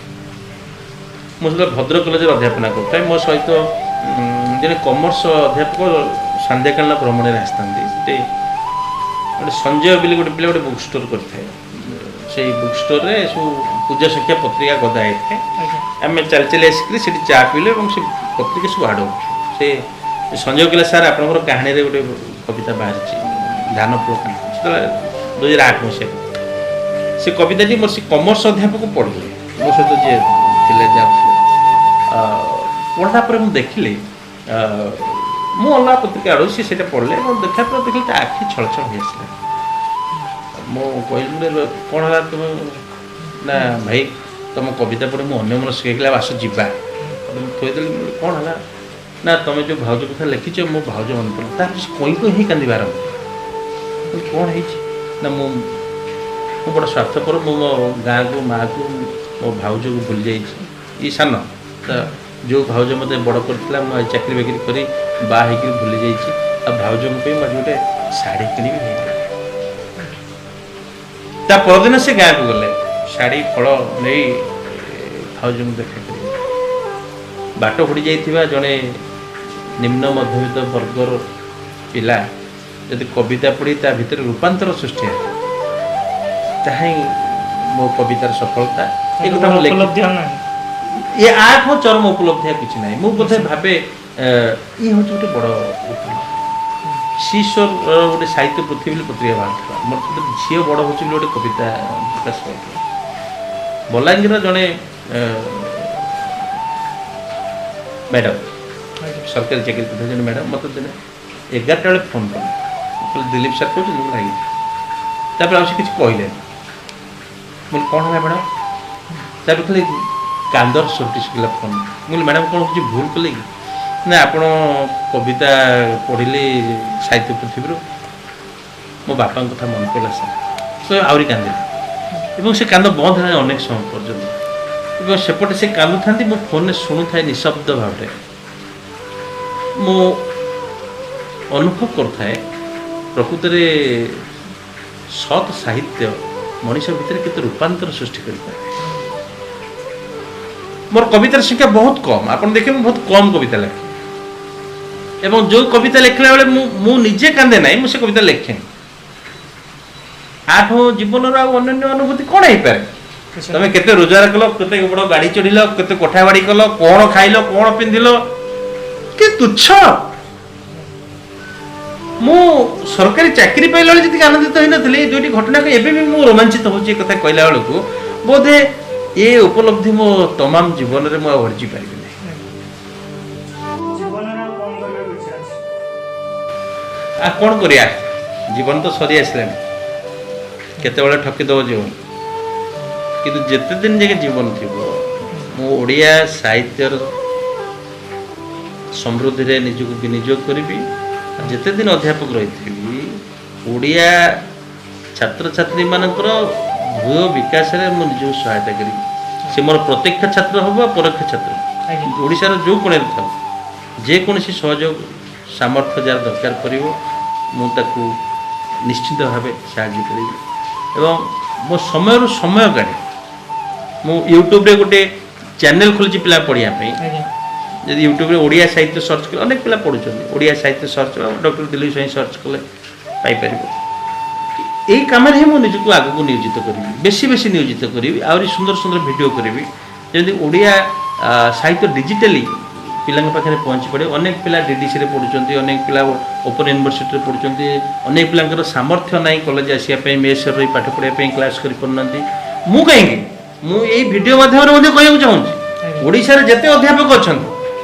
ମୁଁ ସେତେବେଳେ ଭଦ୍ରକ କଲେଜରେ ଅଧ୍ୟାପନା କରୁଥାଏ। ମୋ ସହିତ ଜଣେ କମର୍ସ ଅଧ୍ୟାପକ ସାନ୍ଧ୍ୟକାଳୀନ ଭ୍ରମଣରେ ଆସିଥାନ୍ତି। ସେଠି ଗୋଟେ ସଞ୍ଜୟ ବୋଲି ଗୋଟେ ପିଲା ଗୋଟେ ବୁକ୍ ଷ୍ଟୋର୍ କରିଥାଏ। ସେଇ ବୁକ୍ ଷ୍ଟୋର୍ରେ ସବୁ ପୂଜା ସଂଖ୍ୟା ପତ୍ରିକା ଗଦା ହେଇଥାଏ। ଆମେ ଚାଲି ଚାଲି ଆସିକରି ସେଠି ଚା ପିଇଲୁ ଏବଂ ସେ ପତ୍ରିକା ସବୁ ଆଡ଼ଉଛୁ। ସେ ସଞ୍ଜୟ କହିଲା, ସାର୍ ଆପଣଙ୍କର କାହାଣୀରେ ଗୋଟେ କବିତା ବାହାରିଛି, ଧାନ ଫୁଲ କାହାଣୀ। ସେତେବେଳେ 2008 ମସିହା କଥା। ସେ କବିତାଟି ମୋର ସେ କମର୍ସ ଅଧ୍ୟାପକ ପଢ଼ିଲେ, ମୋ ସହିତ ଯିଏ ଥିଲେ ଯାଉଥିଲେ। ପଢ଼ିଲା ପରେ ମୁଁ ଦେଖିଲି, ମୁଁ ଅଲଗା ପତ୍ରିକା ଆଡ଼ୁ, ସିଏ ସେଇଟା ପଢ଼ିଲେ ଏବଂ ଦେଖିବା ପରେ ଦେଖିଲେ ତା ଆଖି ଛଳଛଳ ହେଇ ଆସିଲା। ମୁଁ କହିଲି, ମୁଁ କହିଲି, କ'ଣ ହେଲା ତୁମେ? ନା ଭାଇ, ତମ କବିତା ପଢ଼ି ମୁଁ ଅନ୍ୟମନସ୍କ ହେଇଗଲି, ଆଉ ଆସ ଯିବା। ମୁଁ ଥୋଇଦେଲି। ମୁଁ କହିଲି, କ'ଣ ହେଲା? ନା, ତମେ ଯେଉଁ ଭାଉଜ କଥା ଲେଖିଛ, ମୋ ଭାଉଜ ମନେ ପଡ଼ିଲା। ତାପରେ ସେ କଇଁ କଇଁ ହେଇ କାନ୍ଦିବା ଆରମ୍ଭ କଲା। ମୁଁ କହିଲି, କ'ଣ ହେଇଛି? ନା, ମୁଁ ବଡ଼ ସ୍ୱାର୍ଥପର, ମୁଁ ମୋ ଗାଁକୁ, ମାଆକୁ, ମୋ ଭାଉଜକୁ ଭୁଲି ଯାଇଛି। ଇଏ ସାନ ତ, ଯେଉଁ ଭାଉଜ ମୋତେ ବଡ଼ କରିଥିଲା, ମୁଁ ଆଜି ଚାକିରି ବାକିରି କରି ବାହା ହେଇକିରି ଭୁଲି ଯାଇଛି। ଆଉ ଭାଉଜଙ୍କ ପାଇଁ ମୁଁ ଆଜି ଗୋଟେ ଶାଢ଼ୀ କିଣିବି, ହେଇଗଲା। ତା ପରଦିନ ସେ ଗାଁକୁ ଗଲେ, ଶାଢ଼ୀ ଫଳ ନେଇ ଭାଉଜଙ୍କୁ ଦେଖା କରିବେ। ବାଟ ହୁଡ଼ି ଯାଇଥିବା ଜଣେ ନିମ୍ନ ମଧ୍ୟବିତ୍ତ ବର୍ଗର ପିଲା ଯଦି କବିତା ପଢ଼ି ତା ଭିତରେ ରୂପାନ୍ତର ସୃଷ୍ଟି ହେଲା, ତାହା ହିଁ ମୋ କବିତାର ସଫଳତା। ଏ କଥା ମୁଁ ଲେଖି ଉପଲବ୍ଧି ଆଉ ନାହିଁ। ଏ ଆଠୁ ଚରମ ଉପଲବ୍ଧି ଆଉ କିଛି ନାହିଁ। ମୁଁ ବୋଧେ ଭାବେ ଇଏ ହେଉଛି ଗୋଟେ ବଡ଼ ଉପଲବ୍ଧି। ଶିଶୁର ଗୋଟେ ସାହିତ୍ୟ ପୃଥିବୀ ବୋଲି ପତ୍ରିକା ବାହାରିଥିଲା ମୋର, ସେଥିରେ ଝିଅ ବଡ଼ ହେଉଛି ବୋଲି ଗୋଟେ କବିତା ପ୍ରକାଶ ପାଇଥିଲା। ବଲାଙ୍ଗୀରର ଜଣେ ମ୍ୟାଡ଼ାମ୍, ସରକାରୀ ଚାକିରି କରିଥିବା ଜଣେ ମ୍ୟାଡ଼ାମ୍ ମୋତେ ଦିନେ 11ଟା ବେଳେ ଫୋନ୍ କଲେ। କହିଲେ, ଦିଲୀପ ସାର୍ କହୁଛନ୍ତି? ମୁଁ କହିଲି, ଆଜ୍ଞା। ତାପରେ ଆଉ ସେ କିଛି କହିଲେନି। ମୁଁ କହିଲି, କ'ଣ ହେଲା ମ୍ୟାଡ଼ାମ୍? ତାପରେ ଖାଲି କାନ୍ଦର ସ୍ୱରଟି ଶୁଭିଲା ଫୋନ୍। ମୁଁ କହିଲି, ମ୍ୟାଡ଼ାମ୍, କ'ଣ କିଛି ଭୁଲ କଲେ କି? ନା, ଆପଣ କବିତା ପଢ଼ିଲେ ସାହିତ୍ୟ ପୃଥିବୀରୁ, ମୋ ବାପାଙ୍କ କଥା ମନେ ପଡ଼ିଲା ସାର୍। ସେ ଆହୁରି କାନ୍ଦିଲେ ଏବଂ ସେ କାନ୍ଦ ବନ୍ଦ ହେଲା ଅନେକ ସମୟ ପର୍ଯ୍ୟନ୍ତ। ଏବଂ ସେପଟେ ସେ କାନ୍ଦୁଥାନ୍ତି, ମୁଁ ଫୋନ୍ରେ ଶୁଣୁଥାଏ ନିଶବ୍ଦ ଭାବରେ। ମୁଁ ଅନୁଭବ କରୁଥାଏ, ପ୍ରକୃତରେ ସତ୍ ସାହିତ୍ୟ ମଣିଷ ଭିତରେ କେତେ ରୂପାନ୍ତର ସୃଷ୍ଟି କରିପାରେ। ମୋର କବିତାର ସଂଖ୍ୟା ବହୁତ କମ୍। ଆପଣ ଦେଖିବେ, ମୁଁ ବହୁତ କମ୍ କବିତା ଲେଖେ ଏବଂ ଯେଉଁ କବିତା ଲେଖିଲା ବେଳେ ମୁଁ ନିଜେ କାନ୍ଦେ ନାହିଁ, ମୁଁ ସେ କବିତା ଲେଖେନି। ଆଠୁ ଜୀବନର ଆଉ ଅନ୍ୟାନ୍ୟ ଅନୁଭୂତି କ'ଣ ହେଇପାରେ? କିଛି ତମେ କେତେ ରୋଜଗାର କଲ, କେତେ ବଡ଼ ଗାଡ଼ି ଚଢ଼ିଲ, କେତେ କୋଠା ବାଡ଼ି କଲ, କ'ଣ ଖାଇଲ, କ'ଣ ପିନ୍ଧିଲ, କି ତୁଚ୍ଛ। ମୁଁ ସରକାରୀ ଚାକିରି ପାଇଲା ବେଳେ ଯେତିକି ଆନନ୍ଦିତ ହେଇନଥିଲି, ଏଇ ଦୁଇଟି ଘଟଣାକୁ ଏବେ ବି ମୁଁ ରୋମାଞ୍ଚିତ ହେଉଛି ଏ କଥା କହିଲା ବେଳକୁ। ବୋଧେ ଏ ଉପଲବ୍ଧି ମୋ ତମାମ ଜୀବନରେ ମୁଁ ଆଉ ଅର୍ଜି ପାରିବି ନାହିଁ। ଜୀବନରେ ଆଉ କ'ଣ କରିବାକୁ ଇଚ୍ଛା ଅଛି? ଆଉ କ'ଣ କରିବା, ଜୀବନ ତ ସରି ଆସିଲାଣି, କେତେବେଳେ ଠକିଦେବ ଜୀବନ। କିନ୍ତୁ ଯେତେ ଦିନ ଯାକେ ଜୀବନ ଥିବ, ମୁଁ ଓଡ଼ିଆ ସାହିତ୍ୟର ସମୃଦ୍ଧିରେ ନିଜକୁ ବିନିଯୋଗ କରିବି। ଆଉ ଯେତେ ଦିନ ଅଧ୍ୟାପକ ରହିଥିବି, ଓଡ଼ିଆ ଛାତ୍ରଛାତ୍ରୀମାନଙ୍କର ଭୂୟ ବିକାଶରେ ମୁଁ ନିଜକୁ ସହାୟତା କରିବି। ସେ ମୋର ପ୍ରତ୍ୟକ୍ଷ ଛାତ୍ର ହେବ ବା ପରୋକ୍ଷ ଛାତ୍ର, ଓଡ଼ିଶାର ଯେଉଁ କୋଣରେ ଥାଉ, ଯେକୌଣସି ସହଯୋଗ ସାମର୍ଥ୍ୟ ଯାହାର ଦରକାର ପଡ଼ିବ, ମୁଁ ତାକୁ ନିଶ୍ଚିତ ଭାବେ ସାହାଯ୍ୟ କରିବି। ଏବଂ ମୋ ସମୟରୁ ସମୟ କାଢ଼ି ମୁଁ ୟୁଟ୍ୟୁବରେ ଗୋଟେ ଚ୍ୟାନେଲ୍ ଖୋଲିଛି ପିଲା ପଢ଼ିବା ପାଇଁ। ଯଦି ୟୁଟ୍ୟୁବରେ ଓଡ଼ିଆ ସାହିତ୍ୟ ସର୍ଚ୍ଚ କଲେ ଅନେକ ପିଲା ପଢ଼ୁଛନ୍ତି। ଓଡ଼ିଆ ସାହିତ୍ୟ search, doctor Dilip Swain search କଲେ ପାଇପାରିବ। ଏଇ କାମରେ ହିଁ ମୁଁ ନିଜକୁ ଆଗକୁ ନିୟୋଜିତ କରିବି, ବେଶୀ ବେଶୀ ନିୟୋଜିତ କରିବି, ଆହୁରି ସୁନ୍ଦର ସୁନ୍ଦର ଭିଡ଼ିଓ କରିବି, ଯେମିତି ଓଡ଼ିଆ ସାହିତ୍ୟ ଡିଜିଟାଲି ପିଲାଙ୍କ ପାଖରେ ପହଞ୍ଚି ପାରିବ। ଅନେକ ପିଲା ଡିଡିସିରେ ପଢ଼ୁଛନ୍ତି, ଅନେକ ପିଲା ଓପନ୍ ୟୁନିଭର୍ସିଟିରେ ପଢ଼ୁଛନ୍ତି, ଅନେକ ପିଲାଙ୍କର ସାମର୍ଥ୍ୟ ନାହିଁ କଲେଜ ଆସିବା ପାଇଁ, ମେସ୍ରେ ରହି ପାଠ ପଢ଼ିବା ପାଇଁ, କ୍ଲାସ୍ କରିପାରୁନାହାନ୍ତି। ମୁଁ କାହିଁକି, ମୁଁ ଏଇ ଭିଡ଼ିଓ ମାଧ୍ୟମରେ ମଧ୍ୟ କହିବାକୁ ଚାହୁଁଛି, ଓଡ଼ିଶାରେ ଯେତେ ଅଧ୍ୟାପକ ଅଛନ୍ତି,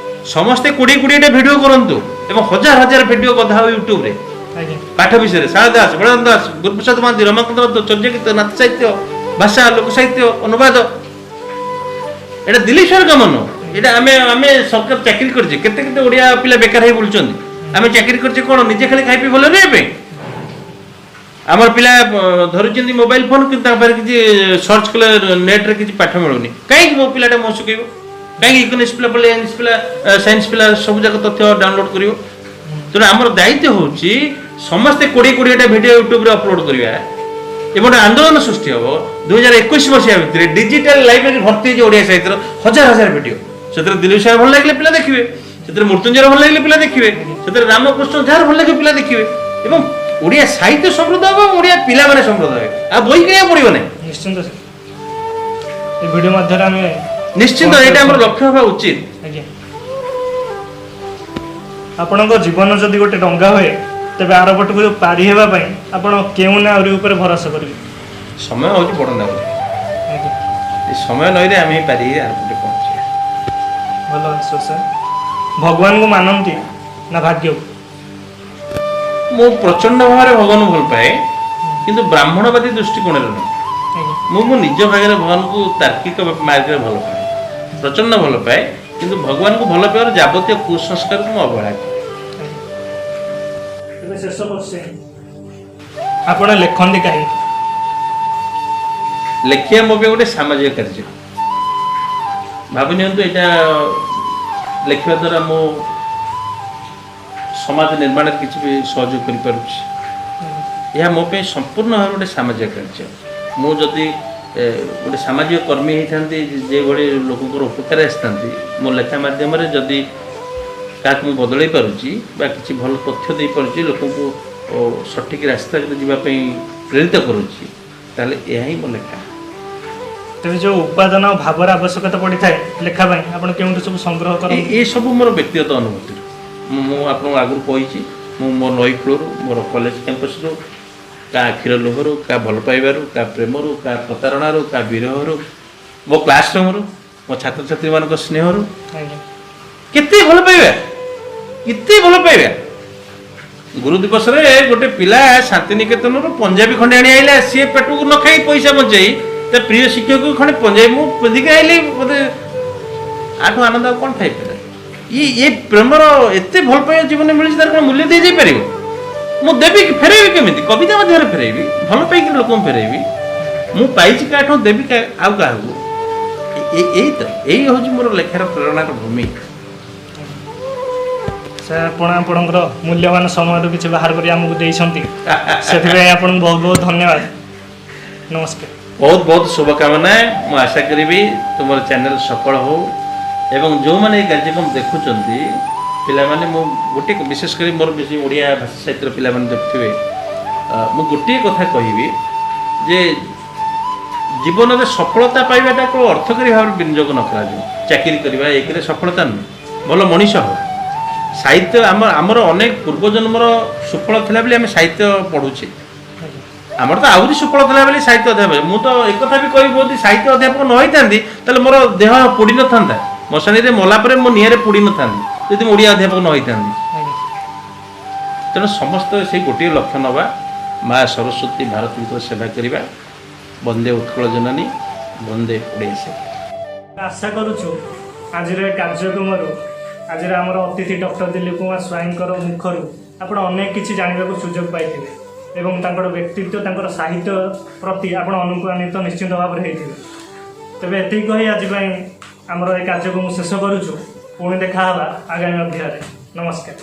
ସମସ୍ତେ 20 20ଟା ଭିଡ଼ିଓ କରନ୍ତୁ ଏବଂ ହଜାର ହଜାର ଭିଡ଼ିଓ ଗଦା ହଉ ୟୁଟ୍ୟୁବରେ ପାଠ ବିଷୟରେ। ସାରଳା ଦାସ, ବଳରାମ ଦାସ, ଗୁରୁପ୍ରସାଦ ମହାନ୍ତି, ରମାକାନ୍ତ ରଥ, ଚର୍ଯ୍ୟଗୀତ, ନାଥ ସାହିତ୍ୟ, ଭାଷା, ଲୋକ ସାହିତ୍ୟ, ଅନୁବାଦ। ଏଇଟା ଦିଲ୍ଲୀପ ସାର୍ କାମ ନୁହଁ। ଏଇଟା ଆମେ ସରକାର ଚାକିରି କରିଛେ, କେତେ କେତେ ଓଡ଼ିଆ ପିଲା ବେକାର ହେଇ ବୁଲୁଛନ୍ତି। ଆମେ ଚାକିରି କରିଛେ କ'ଣ ନିଜେ ଖାଲି ଖାଇ ପିଇ ଭଲ ରହିବା ପାଇଁ? ଆମର ପିଲା ଧରୁଛନ୍ତି ମୋବାଇଲ ଫୋନ, କିନ୍ତୁ ତାଙ୍କ ପାଖରେ କିଛି ସର୍ଚ୍ଚ କଲେ ନେଟ୍ରେ କିଛି ପାଠ ମିଳୁନି। କାହିଁକି ମୋ ପିଲାଟା ମୋ ଶିଖେଇବ? କାହିଁକି ଇକୋନୋମିକ୍ସ ପିଲା ପଢ଼ିଲେ ଇଂଲିଶ ପିଲା, ସାଇନ୍ସ ପିଲା ସବୁ ଯାକ ତଥ୍ୟ ଡାଉନଲୋଡ୍ କରିବ? ତେଣୁ ଆମର ଦାୟିତ୍ୱ ହେଉଛି ସମସ୍ତେ 20 20ଟା ଭିଡ଼ିଓ ୟୁଟ୍ୟୁବରେ ଅପଲୋଡ୍ କରିବା ଏବଂ ଗୋଟେ ଆନ୍ଦୋଳନ ସୃଷ୍ଟି ହେବ। 2021 ମସିହା ଭିତରେ ଡିଜିଟାଲ ଲାଇବ୍ରେରୀ ଭର୍ତ୍ତି ହେଇଯିବ ଓଡ଼ିଆ ସାହିତ୍ୟର ହଜାର ହଜାର ଭିଡ଼ିଓ। ସେଥିରେ ଦିଲ୍ଲୀପ ସାହେବ ଭଲ ଲାଗିଲେ ପିଲା ଦେଖିବେ, ସେଥିରେ ମୃତ୍ୟୁଞ୍ଜୟ ଭଲ ଲାଗିଲେ ପିଲା ଦେଖିବେ, ସେଥିରେ ରାମକୃଷ୍ଣ ଯାହାର ଭଲ ଲାଗିବ ପିଲା ଦେଖିବେ ଏବଂ ଓଡ଼ିଆ ସାହିତ୍ୟ ସମୃଦ୍ଧ ହେବ, ଓଡ଼ିଆ ପିଲାମାନେ ସମୃଦ୍ଧ ହେବେ। ଆଉ ବହି କିଣିବାକୁ ପଡ଼ିବ ନାହିଁ। ନିଶ୍ଚିନ୍ତ ସାର୍, ଏ ଭିଡ଼ିଓ ମାଧ୍ୟମରେ ଆମେ ନିଶ୍ଚିନ୍ତ ଏଇଟା ଆମର ଲକ୍ଷ୍ୟ ହେବା ଉଚିତ। ଆଜ୍ଞା, ଆପଣଙ୍କ ଜୀବନ ଯଦି ଗୋଟେ ଡଙ୍ଗା ହୁଏ, ତେବେ ଆରପଟକୁ ପାରି ହେବା ପାଇଁ ଆପଣ କେଉଁ ନାଉରି ଉପରେ ଭରସା କରିବେ? ସମୟ ହେଉଛି ବଡ଼ ନାଉରୀ। ଏ ସମୟ ନଈରେ ଆମେ ହିଁ ପାରି ଆରପଟେ ପହଞ୍ଚିବା। ଭଲ ଆନ୍ସର ସାର୍। ଭଗବାନଙ୍କୁ ମାନନ୍ତି, ନା ଭାଗ୍ୟକୁ? ମୁଁ ପ୍ରଚଣ୍ଡ ଭାବରେ ଭଗବାନଙ୍କୁ ଭଲ ପାଏ, କିନ୍ତୁ ବ୍ରାହ୍ମଣବାଦୀ ଦୃଷ୍ଟିକୋଣରେ ନୁହେଁ। ମୁଁ ମୋ ନିଜ ଭାଗରେ ଭଗବାନଙ୍କୁ ତାର୍କିକ ମାର୍ଗରେ ଭଲ ପାଏ, ପ୍ରଚଣ୍ଡ ଭଲ ପାଏ, କିନ୍ତୁ ଭଗବାନଙ୍କୁ ଭଲ ପାଇବାର ଯାବତୀୟ କୁସଂସ୍କାରକୁ ମୁଁ ଅବହେଳା କରେ। ଏବେ ଶେଷ କ୍ୱେଶ୍ଚନ୍, ଆପଣ ଲେଖନ୍ତି କାହିଁକି? ଲେଖିବା ମୋ ପାଇଁ ଗୋଟେ ସାମାଜିକ କାର୍ଯ୍ୟ ଭାବି ନିଅନ୍ତୁ। ଏଇଟା ଲେଖିବା ଦ୍ୱାରା ମୁଁ ସମାଜ ନିର୍ମାଣରେ କିଛି ବି ସହଯୋଗ କରିପାରୁଛି। ଏହା ମୋ ପାଇଁ ସମ୍ପୂର୍ଣ୍ଣ ଭାବରେ ଗୋଟେ ସାମାଜିକ କାର୍ଯ୍ୟ। ମୁଁ ଯଦି ଗୋଟେ ସାମାଜିକ କର୍ମୀ ହେଇଥାନ୍ତି, ଯେଭଳି ଲୋକଙ୍କର ଉପକାର ଆସିଥାନ୍ତି, ମୋ ଲେଖା ମାଧ୍ୟମରେ ଯଦି କାହାକୁ ମୁଁ ବଦଳାଇ ପାରୁଛି ବା କିଛି ଭଲ ତଥ୍ୟ ଦେଇପାରୁଛି, ଲୋକଙ୍କୁ ସଠିକ୍ ରାସ୍ତାରେ ଯିବା ପାଇଁ ପ୍ରେରିତ କରୁଛି, ତାହେଲେ ଏହା ହିଁ ମୋ ଲେଖା। ତେବେ ଯେଉଁ ଉପାଦାନ ଆଉ ଭାବର ଆବଶ୍ୟକତା ପଡ଼ିଥାଏ ଲେଖା ପାଇଁ, ଆପଣ କେଉଁଠୁ ସବୁ ସଂଗ୍ରହ କରନ୍ତି? ଏ ସବୁ ମୋର ବ୍ୟକ୍ତିଗତ ଅନୁଭୂତିରୁ। ମୁଁ ଆପଣଙ୍କୁ ଆଗରୁ କହିଛି, ମୁଁ ମୋ ନଈ କୂଳରୁ, ମୋର କଲେଜ କ୍ୟାମ୍ପସରୁ, କାହା ଆଖିର ଲୋଭରୁ, କାହା ଭଲ ପାଇବାରୁ, କାହା ପ୍ରେମରୁ, କାହା ପ୍ରତାରଣାରୁ, କାହା ବିରହରୁ, ମୋ କ୍ଲାସ୍ ରୁମ୍ରୁ, ମୋ ଛାତ୍ରଛାତ୍ରୀମାନଙ୍କ ସ୍ନେହରୁ। କେତେ ଭଲ ପାଇବା, କେତେ ଭଲ ପାଇବା! ଗୁରୁ ଦିବସରେ ଗୋଟେ ପିଲା ଶାନ୍ତିନିକେତନରୁ ପଞ୍ଜାବୀ ଖଣ୍ଡେ ଆଣି ଆଇଲା। ସିଏ ପେଟକୁ ନ ଖାଇ ପଇସା ବଞ୍ଚେଇ ତା ପ୍ରିୟ ଶିକ୍ଷକକୁ ଖଣ୍ଡେ ପଞ୍ଜାବୀ ମୁଁ ପିନ୍ଧିକି ଆଇଲି। ମୋତେ ୟାଠୁ ଆନନ୍ଦ ଆଉ କ'ଣ ଥାଇପାରେ? ଇଏ ପ୍ରେମର ଏତେ ଭଲ ପାଇବା ଜୀବନରେ ମିଳିଛି, ତାର କ'ଣ ମୂଲ୍ୟ ଦେଇଯାଇପାରିବ? ମୁଁ ଦେବି କି ଫେରେଇବି କେମିତି? କବିତା ମଧ୍ୟରେ ଫେରେଇବି, ଭଲ ପାଇକି ଲୋକଙ୍କୁ ଫେରେଇବି। ମୁଁ ପାଇଛି କାହାଠୁ, ଦେବି ଆଉ କାହାକୁ। ଏଇ ତ ଏଇ ହେଉଛି ମୋର ଲେଖାର ପ୍ରେରଣାର ଭୂମି। ସାର୍, ଆପଣ ଆପଣଙ୍କର ମୂଲ୍ୟବାନ ସମୟରୁ କିଛି ବାହାର କରି ଆମକୁ ଦେଇଛନ୍ତି, ସେଥିପାଇଁ ଆପଣଙ୍କୁ ବହୁତ ବହୁତ ଧନ୍ୟବାଦ। ନମସ୍କାର। ବହୁତ ବହୁତ ଶୁଭକାମନା। ମୁଁ ଆଶା କରିବି ତୁମର ଚ୍ୟାନେଲ ସଫଳ ହଉ ଏବଂ ଯେଉଁମାନେ ଏଇ କାର୍ଯ୍ୟକ୍ରମ ଦେଖୁଛନ୍ତି ପିଲାମାନେ, ମୁଁ ଗୋଟିଏ ବିଶେଷ କରି ମୋର ବେଶୀ ଓଡ଼ିଆ ଭାଷା ସାହିତ୍ୟର ପିଲାମାନେ ଦେଖୁଥିବେ, ମୁଁ ଗୋଟିଏ କଥା କହିବି ଯେ ଜୀବନରେ ସଫଳତା ପାଇବାଟା କେବଳ ଅର୍ଥକରୀ ଭାବରେ ବିନିଯୋଗ ନ କରାଯିବ। ଚାକିରି କରିବା ଏକରେ ସଫଳତା ନୁହେଁ, ଭଲ ମଣିଷ ହେବା। ସାହିତ୍ୟ ଆମର ଅନେକ ପୂର୍ବଜନ୍ମର ସୁଫଳ ଥିଲା ବୋଲି ଆମେ ସାହିତ୍ୟ ପଢ଼ୁଛେ। ଆମର ତ ଆହୁରି ସୁଫଳ ଥିଲା ବୋଲି ସାହିତ୍ୟ ଅଧ୍ୟାପକ। ମୁଁ ତ ଏକଥା ବି କହିବି, ଯଦି ସାହିତ୍ୟ ଅଧ୍ୟାପକ ନ ହେଇଥାନ୍ତି ତାହେଲେ ମୋର ଦେହ ପୋଡ଼ି ନଥାନ୍ତା। ମଶାଣିରେ ମଲା ପରେ ମୋ ନିଆଁରେ ପୋଡ଼ି ନଥାନ୍ତି ଯଦି ମୁଁ ଓଡ଼ିଆ ଅଧ୍ୟାପକ ନ ହେଇଥାନ୍ତି। ତେଣୁ ସମସ୍ତେ ସେଇ ଗୋଟିଏ ଲକ୍ଷ୍ୟ ନେବା, ମା ସରସ୍ୱତୀ ଭାରତୀଙ୍କର ସେବା କରିବା। ବନ୍ଦେ ଉତ୍କଳ ଜନନୀ, ବନ୍ଦେ ଓଡ଼ିଆ ସେବା। ଆଶା କରୁଛୁ ଆଜିର ଏ କାର୍ଯ୍ୟକ୍ରମରୁ, ଆଜିର ଆମର ଅତିଥି ଡକ୍ଟର ଦିଲ୍ଲୀପ କୁମାର ସ୍ୱାଇଁଙ୍କର ମୁଖରୁ ଆପଣ ଅନେକ କିଛି ଜାଣିବାକୁ ସୁଯୋଗ ପାଇଥିବେ ଏବଂ ତାଙ୍କର ବ୍ୟକ୍ତିତ୍ୱ, ତାଙ୍କର ସାହିତ୍ୟ ପ୍ରତି ଆପଣ ଅନୁପ୍ରାଣିତ ନିଶ୍ଚିନ୍ତ ଭାବରେ ହେଇଥିବେ। ତେବେ ଏତିକି କହି ଆଜି ପାଇଁ ଆମର ଏ କାର୍ଯ୍ୟକ୍ରମ ଶେଷ କରୁଛୁ। ପୁଣି ଦେଖା ହେବା ଆଗାମୀ ଅଧ୍ୟାୟରେ। ନମସ୍କାର।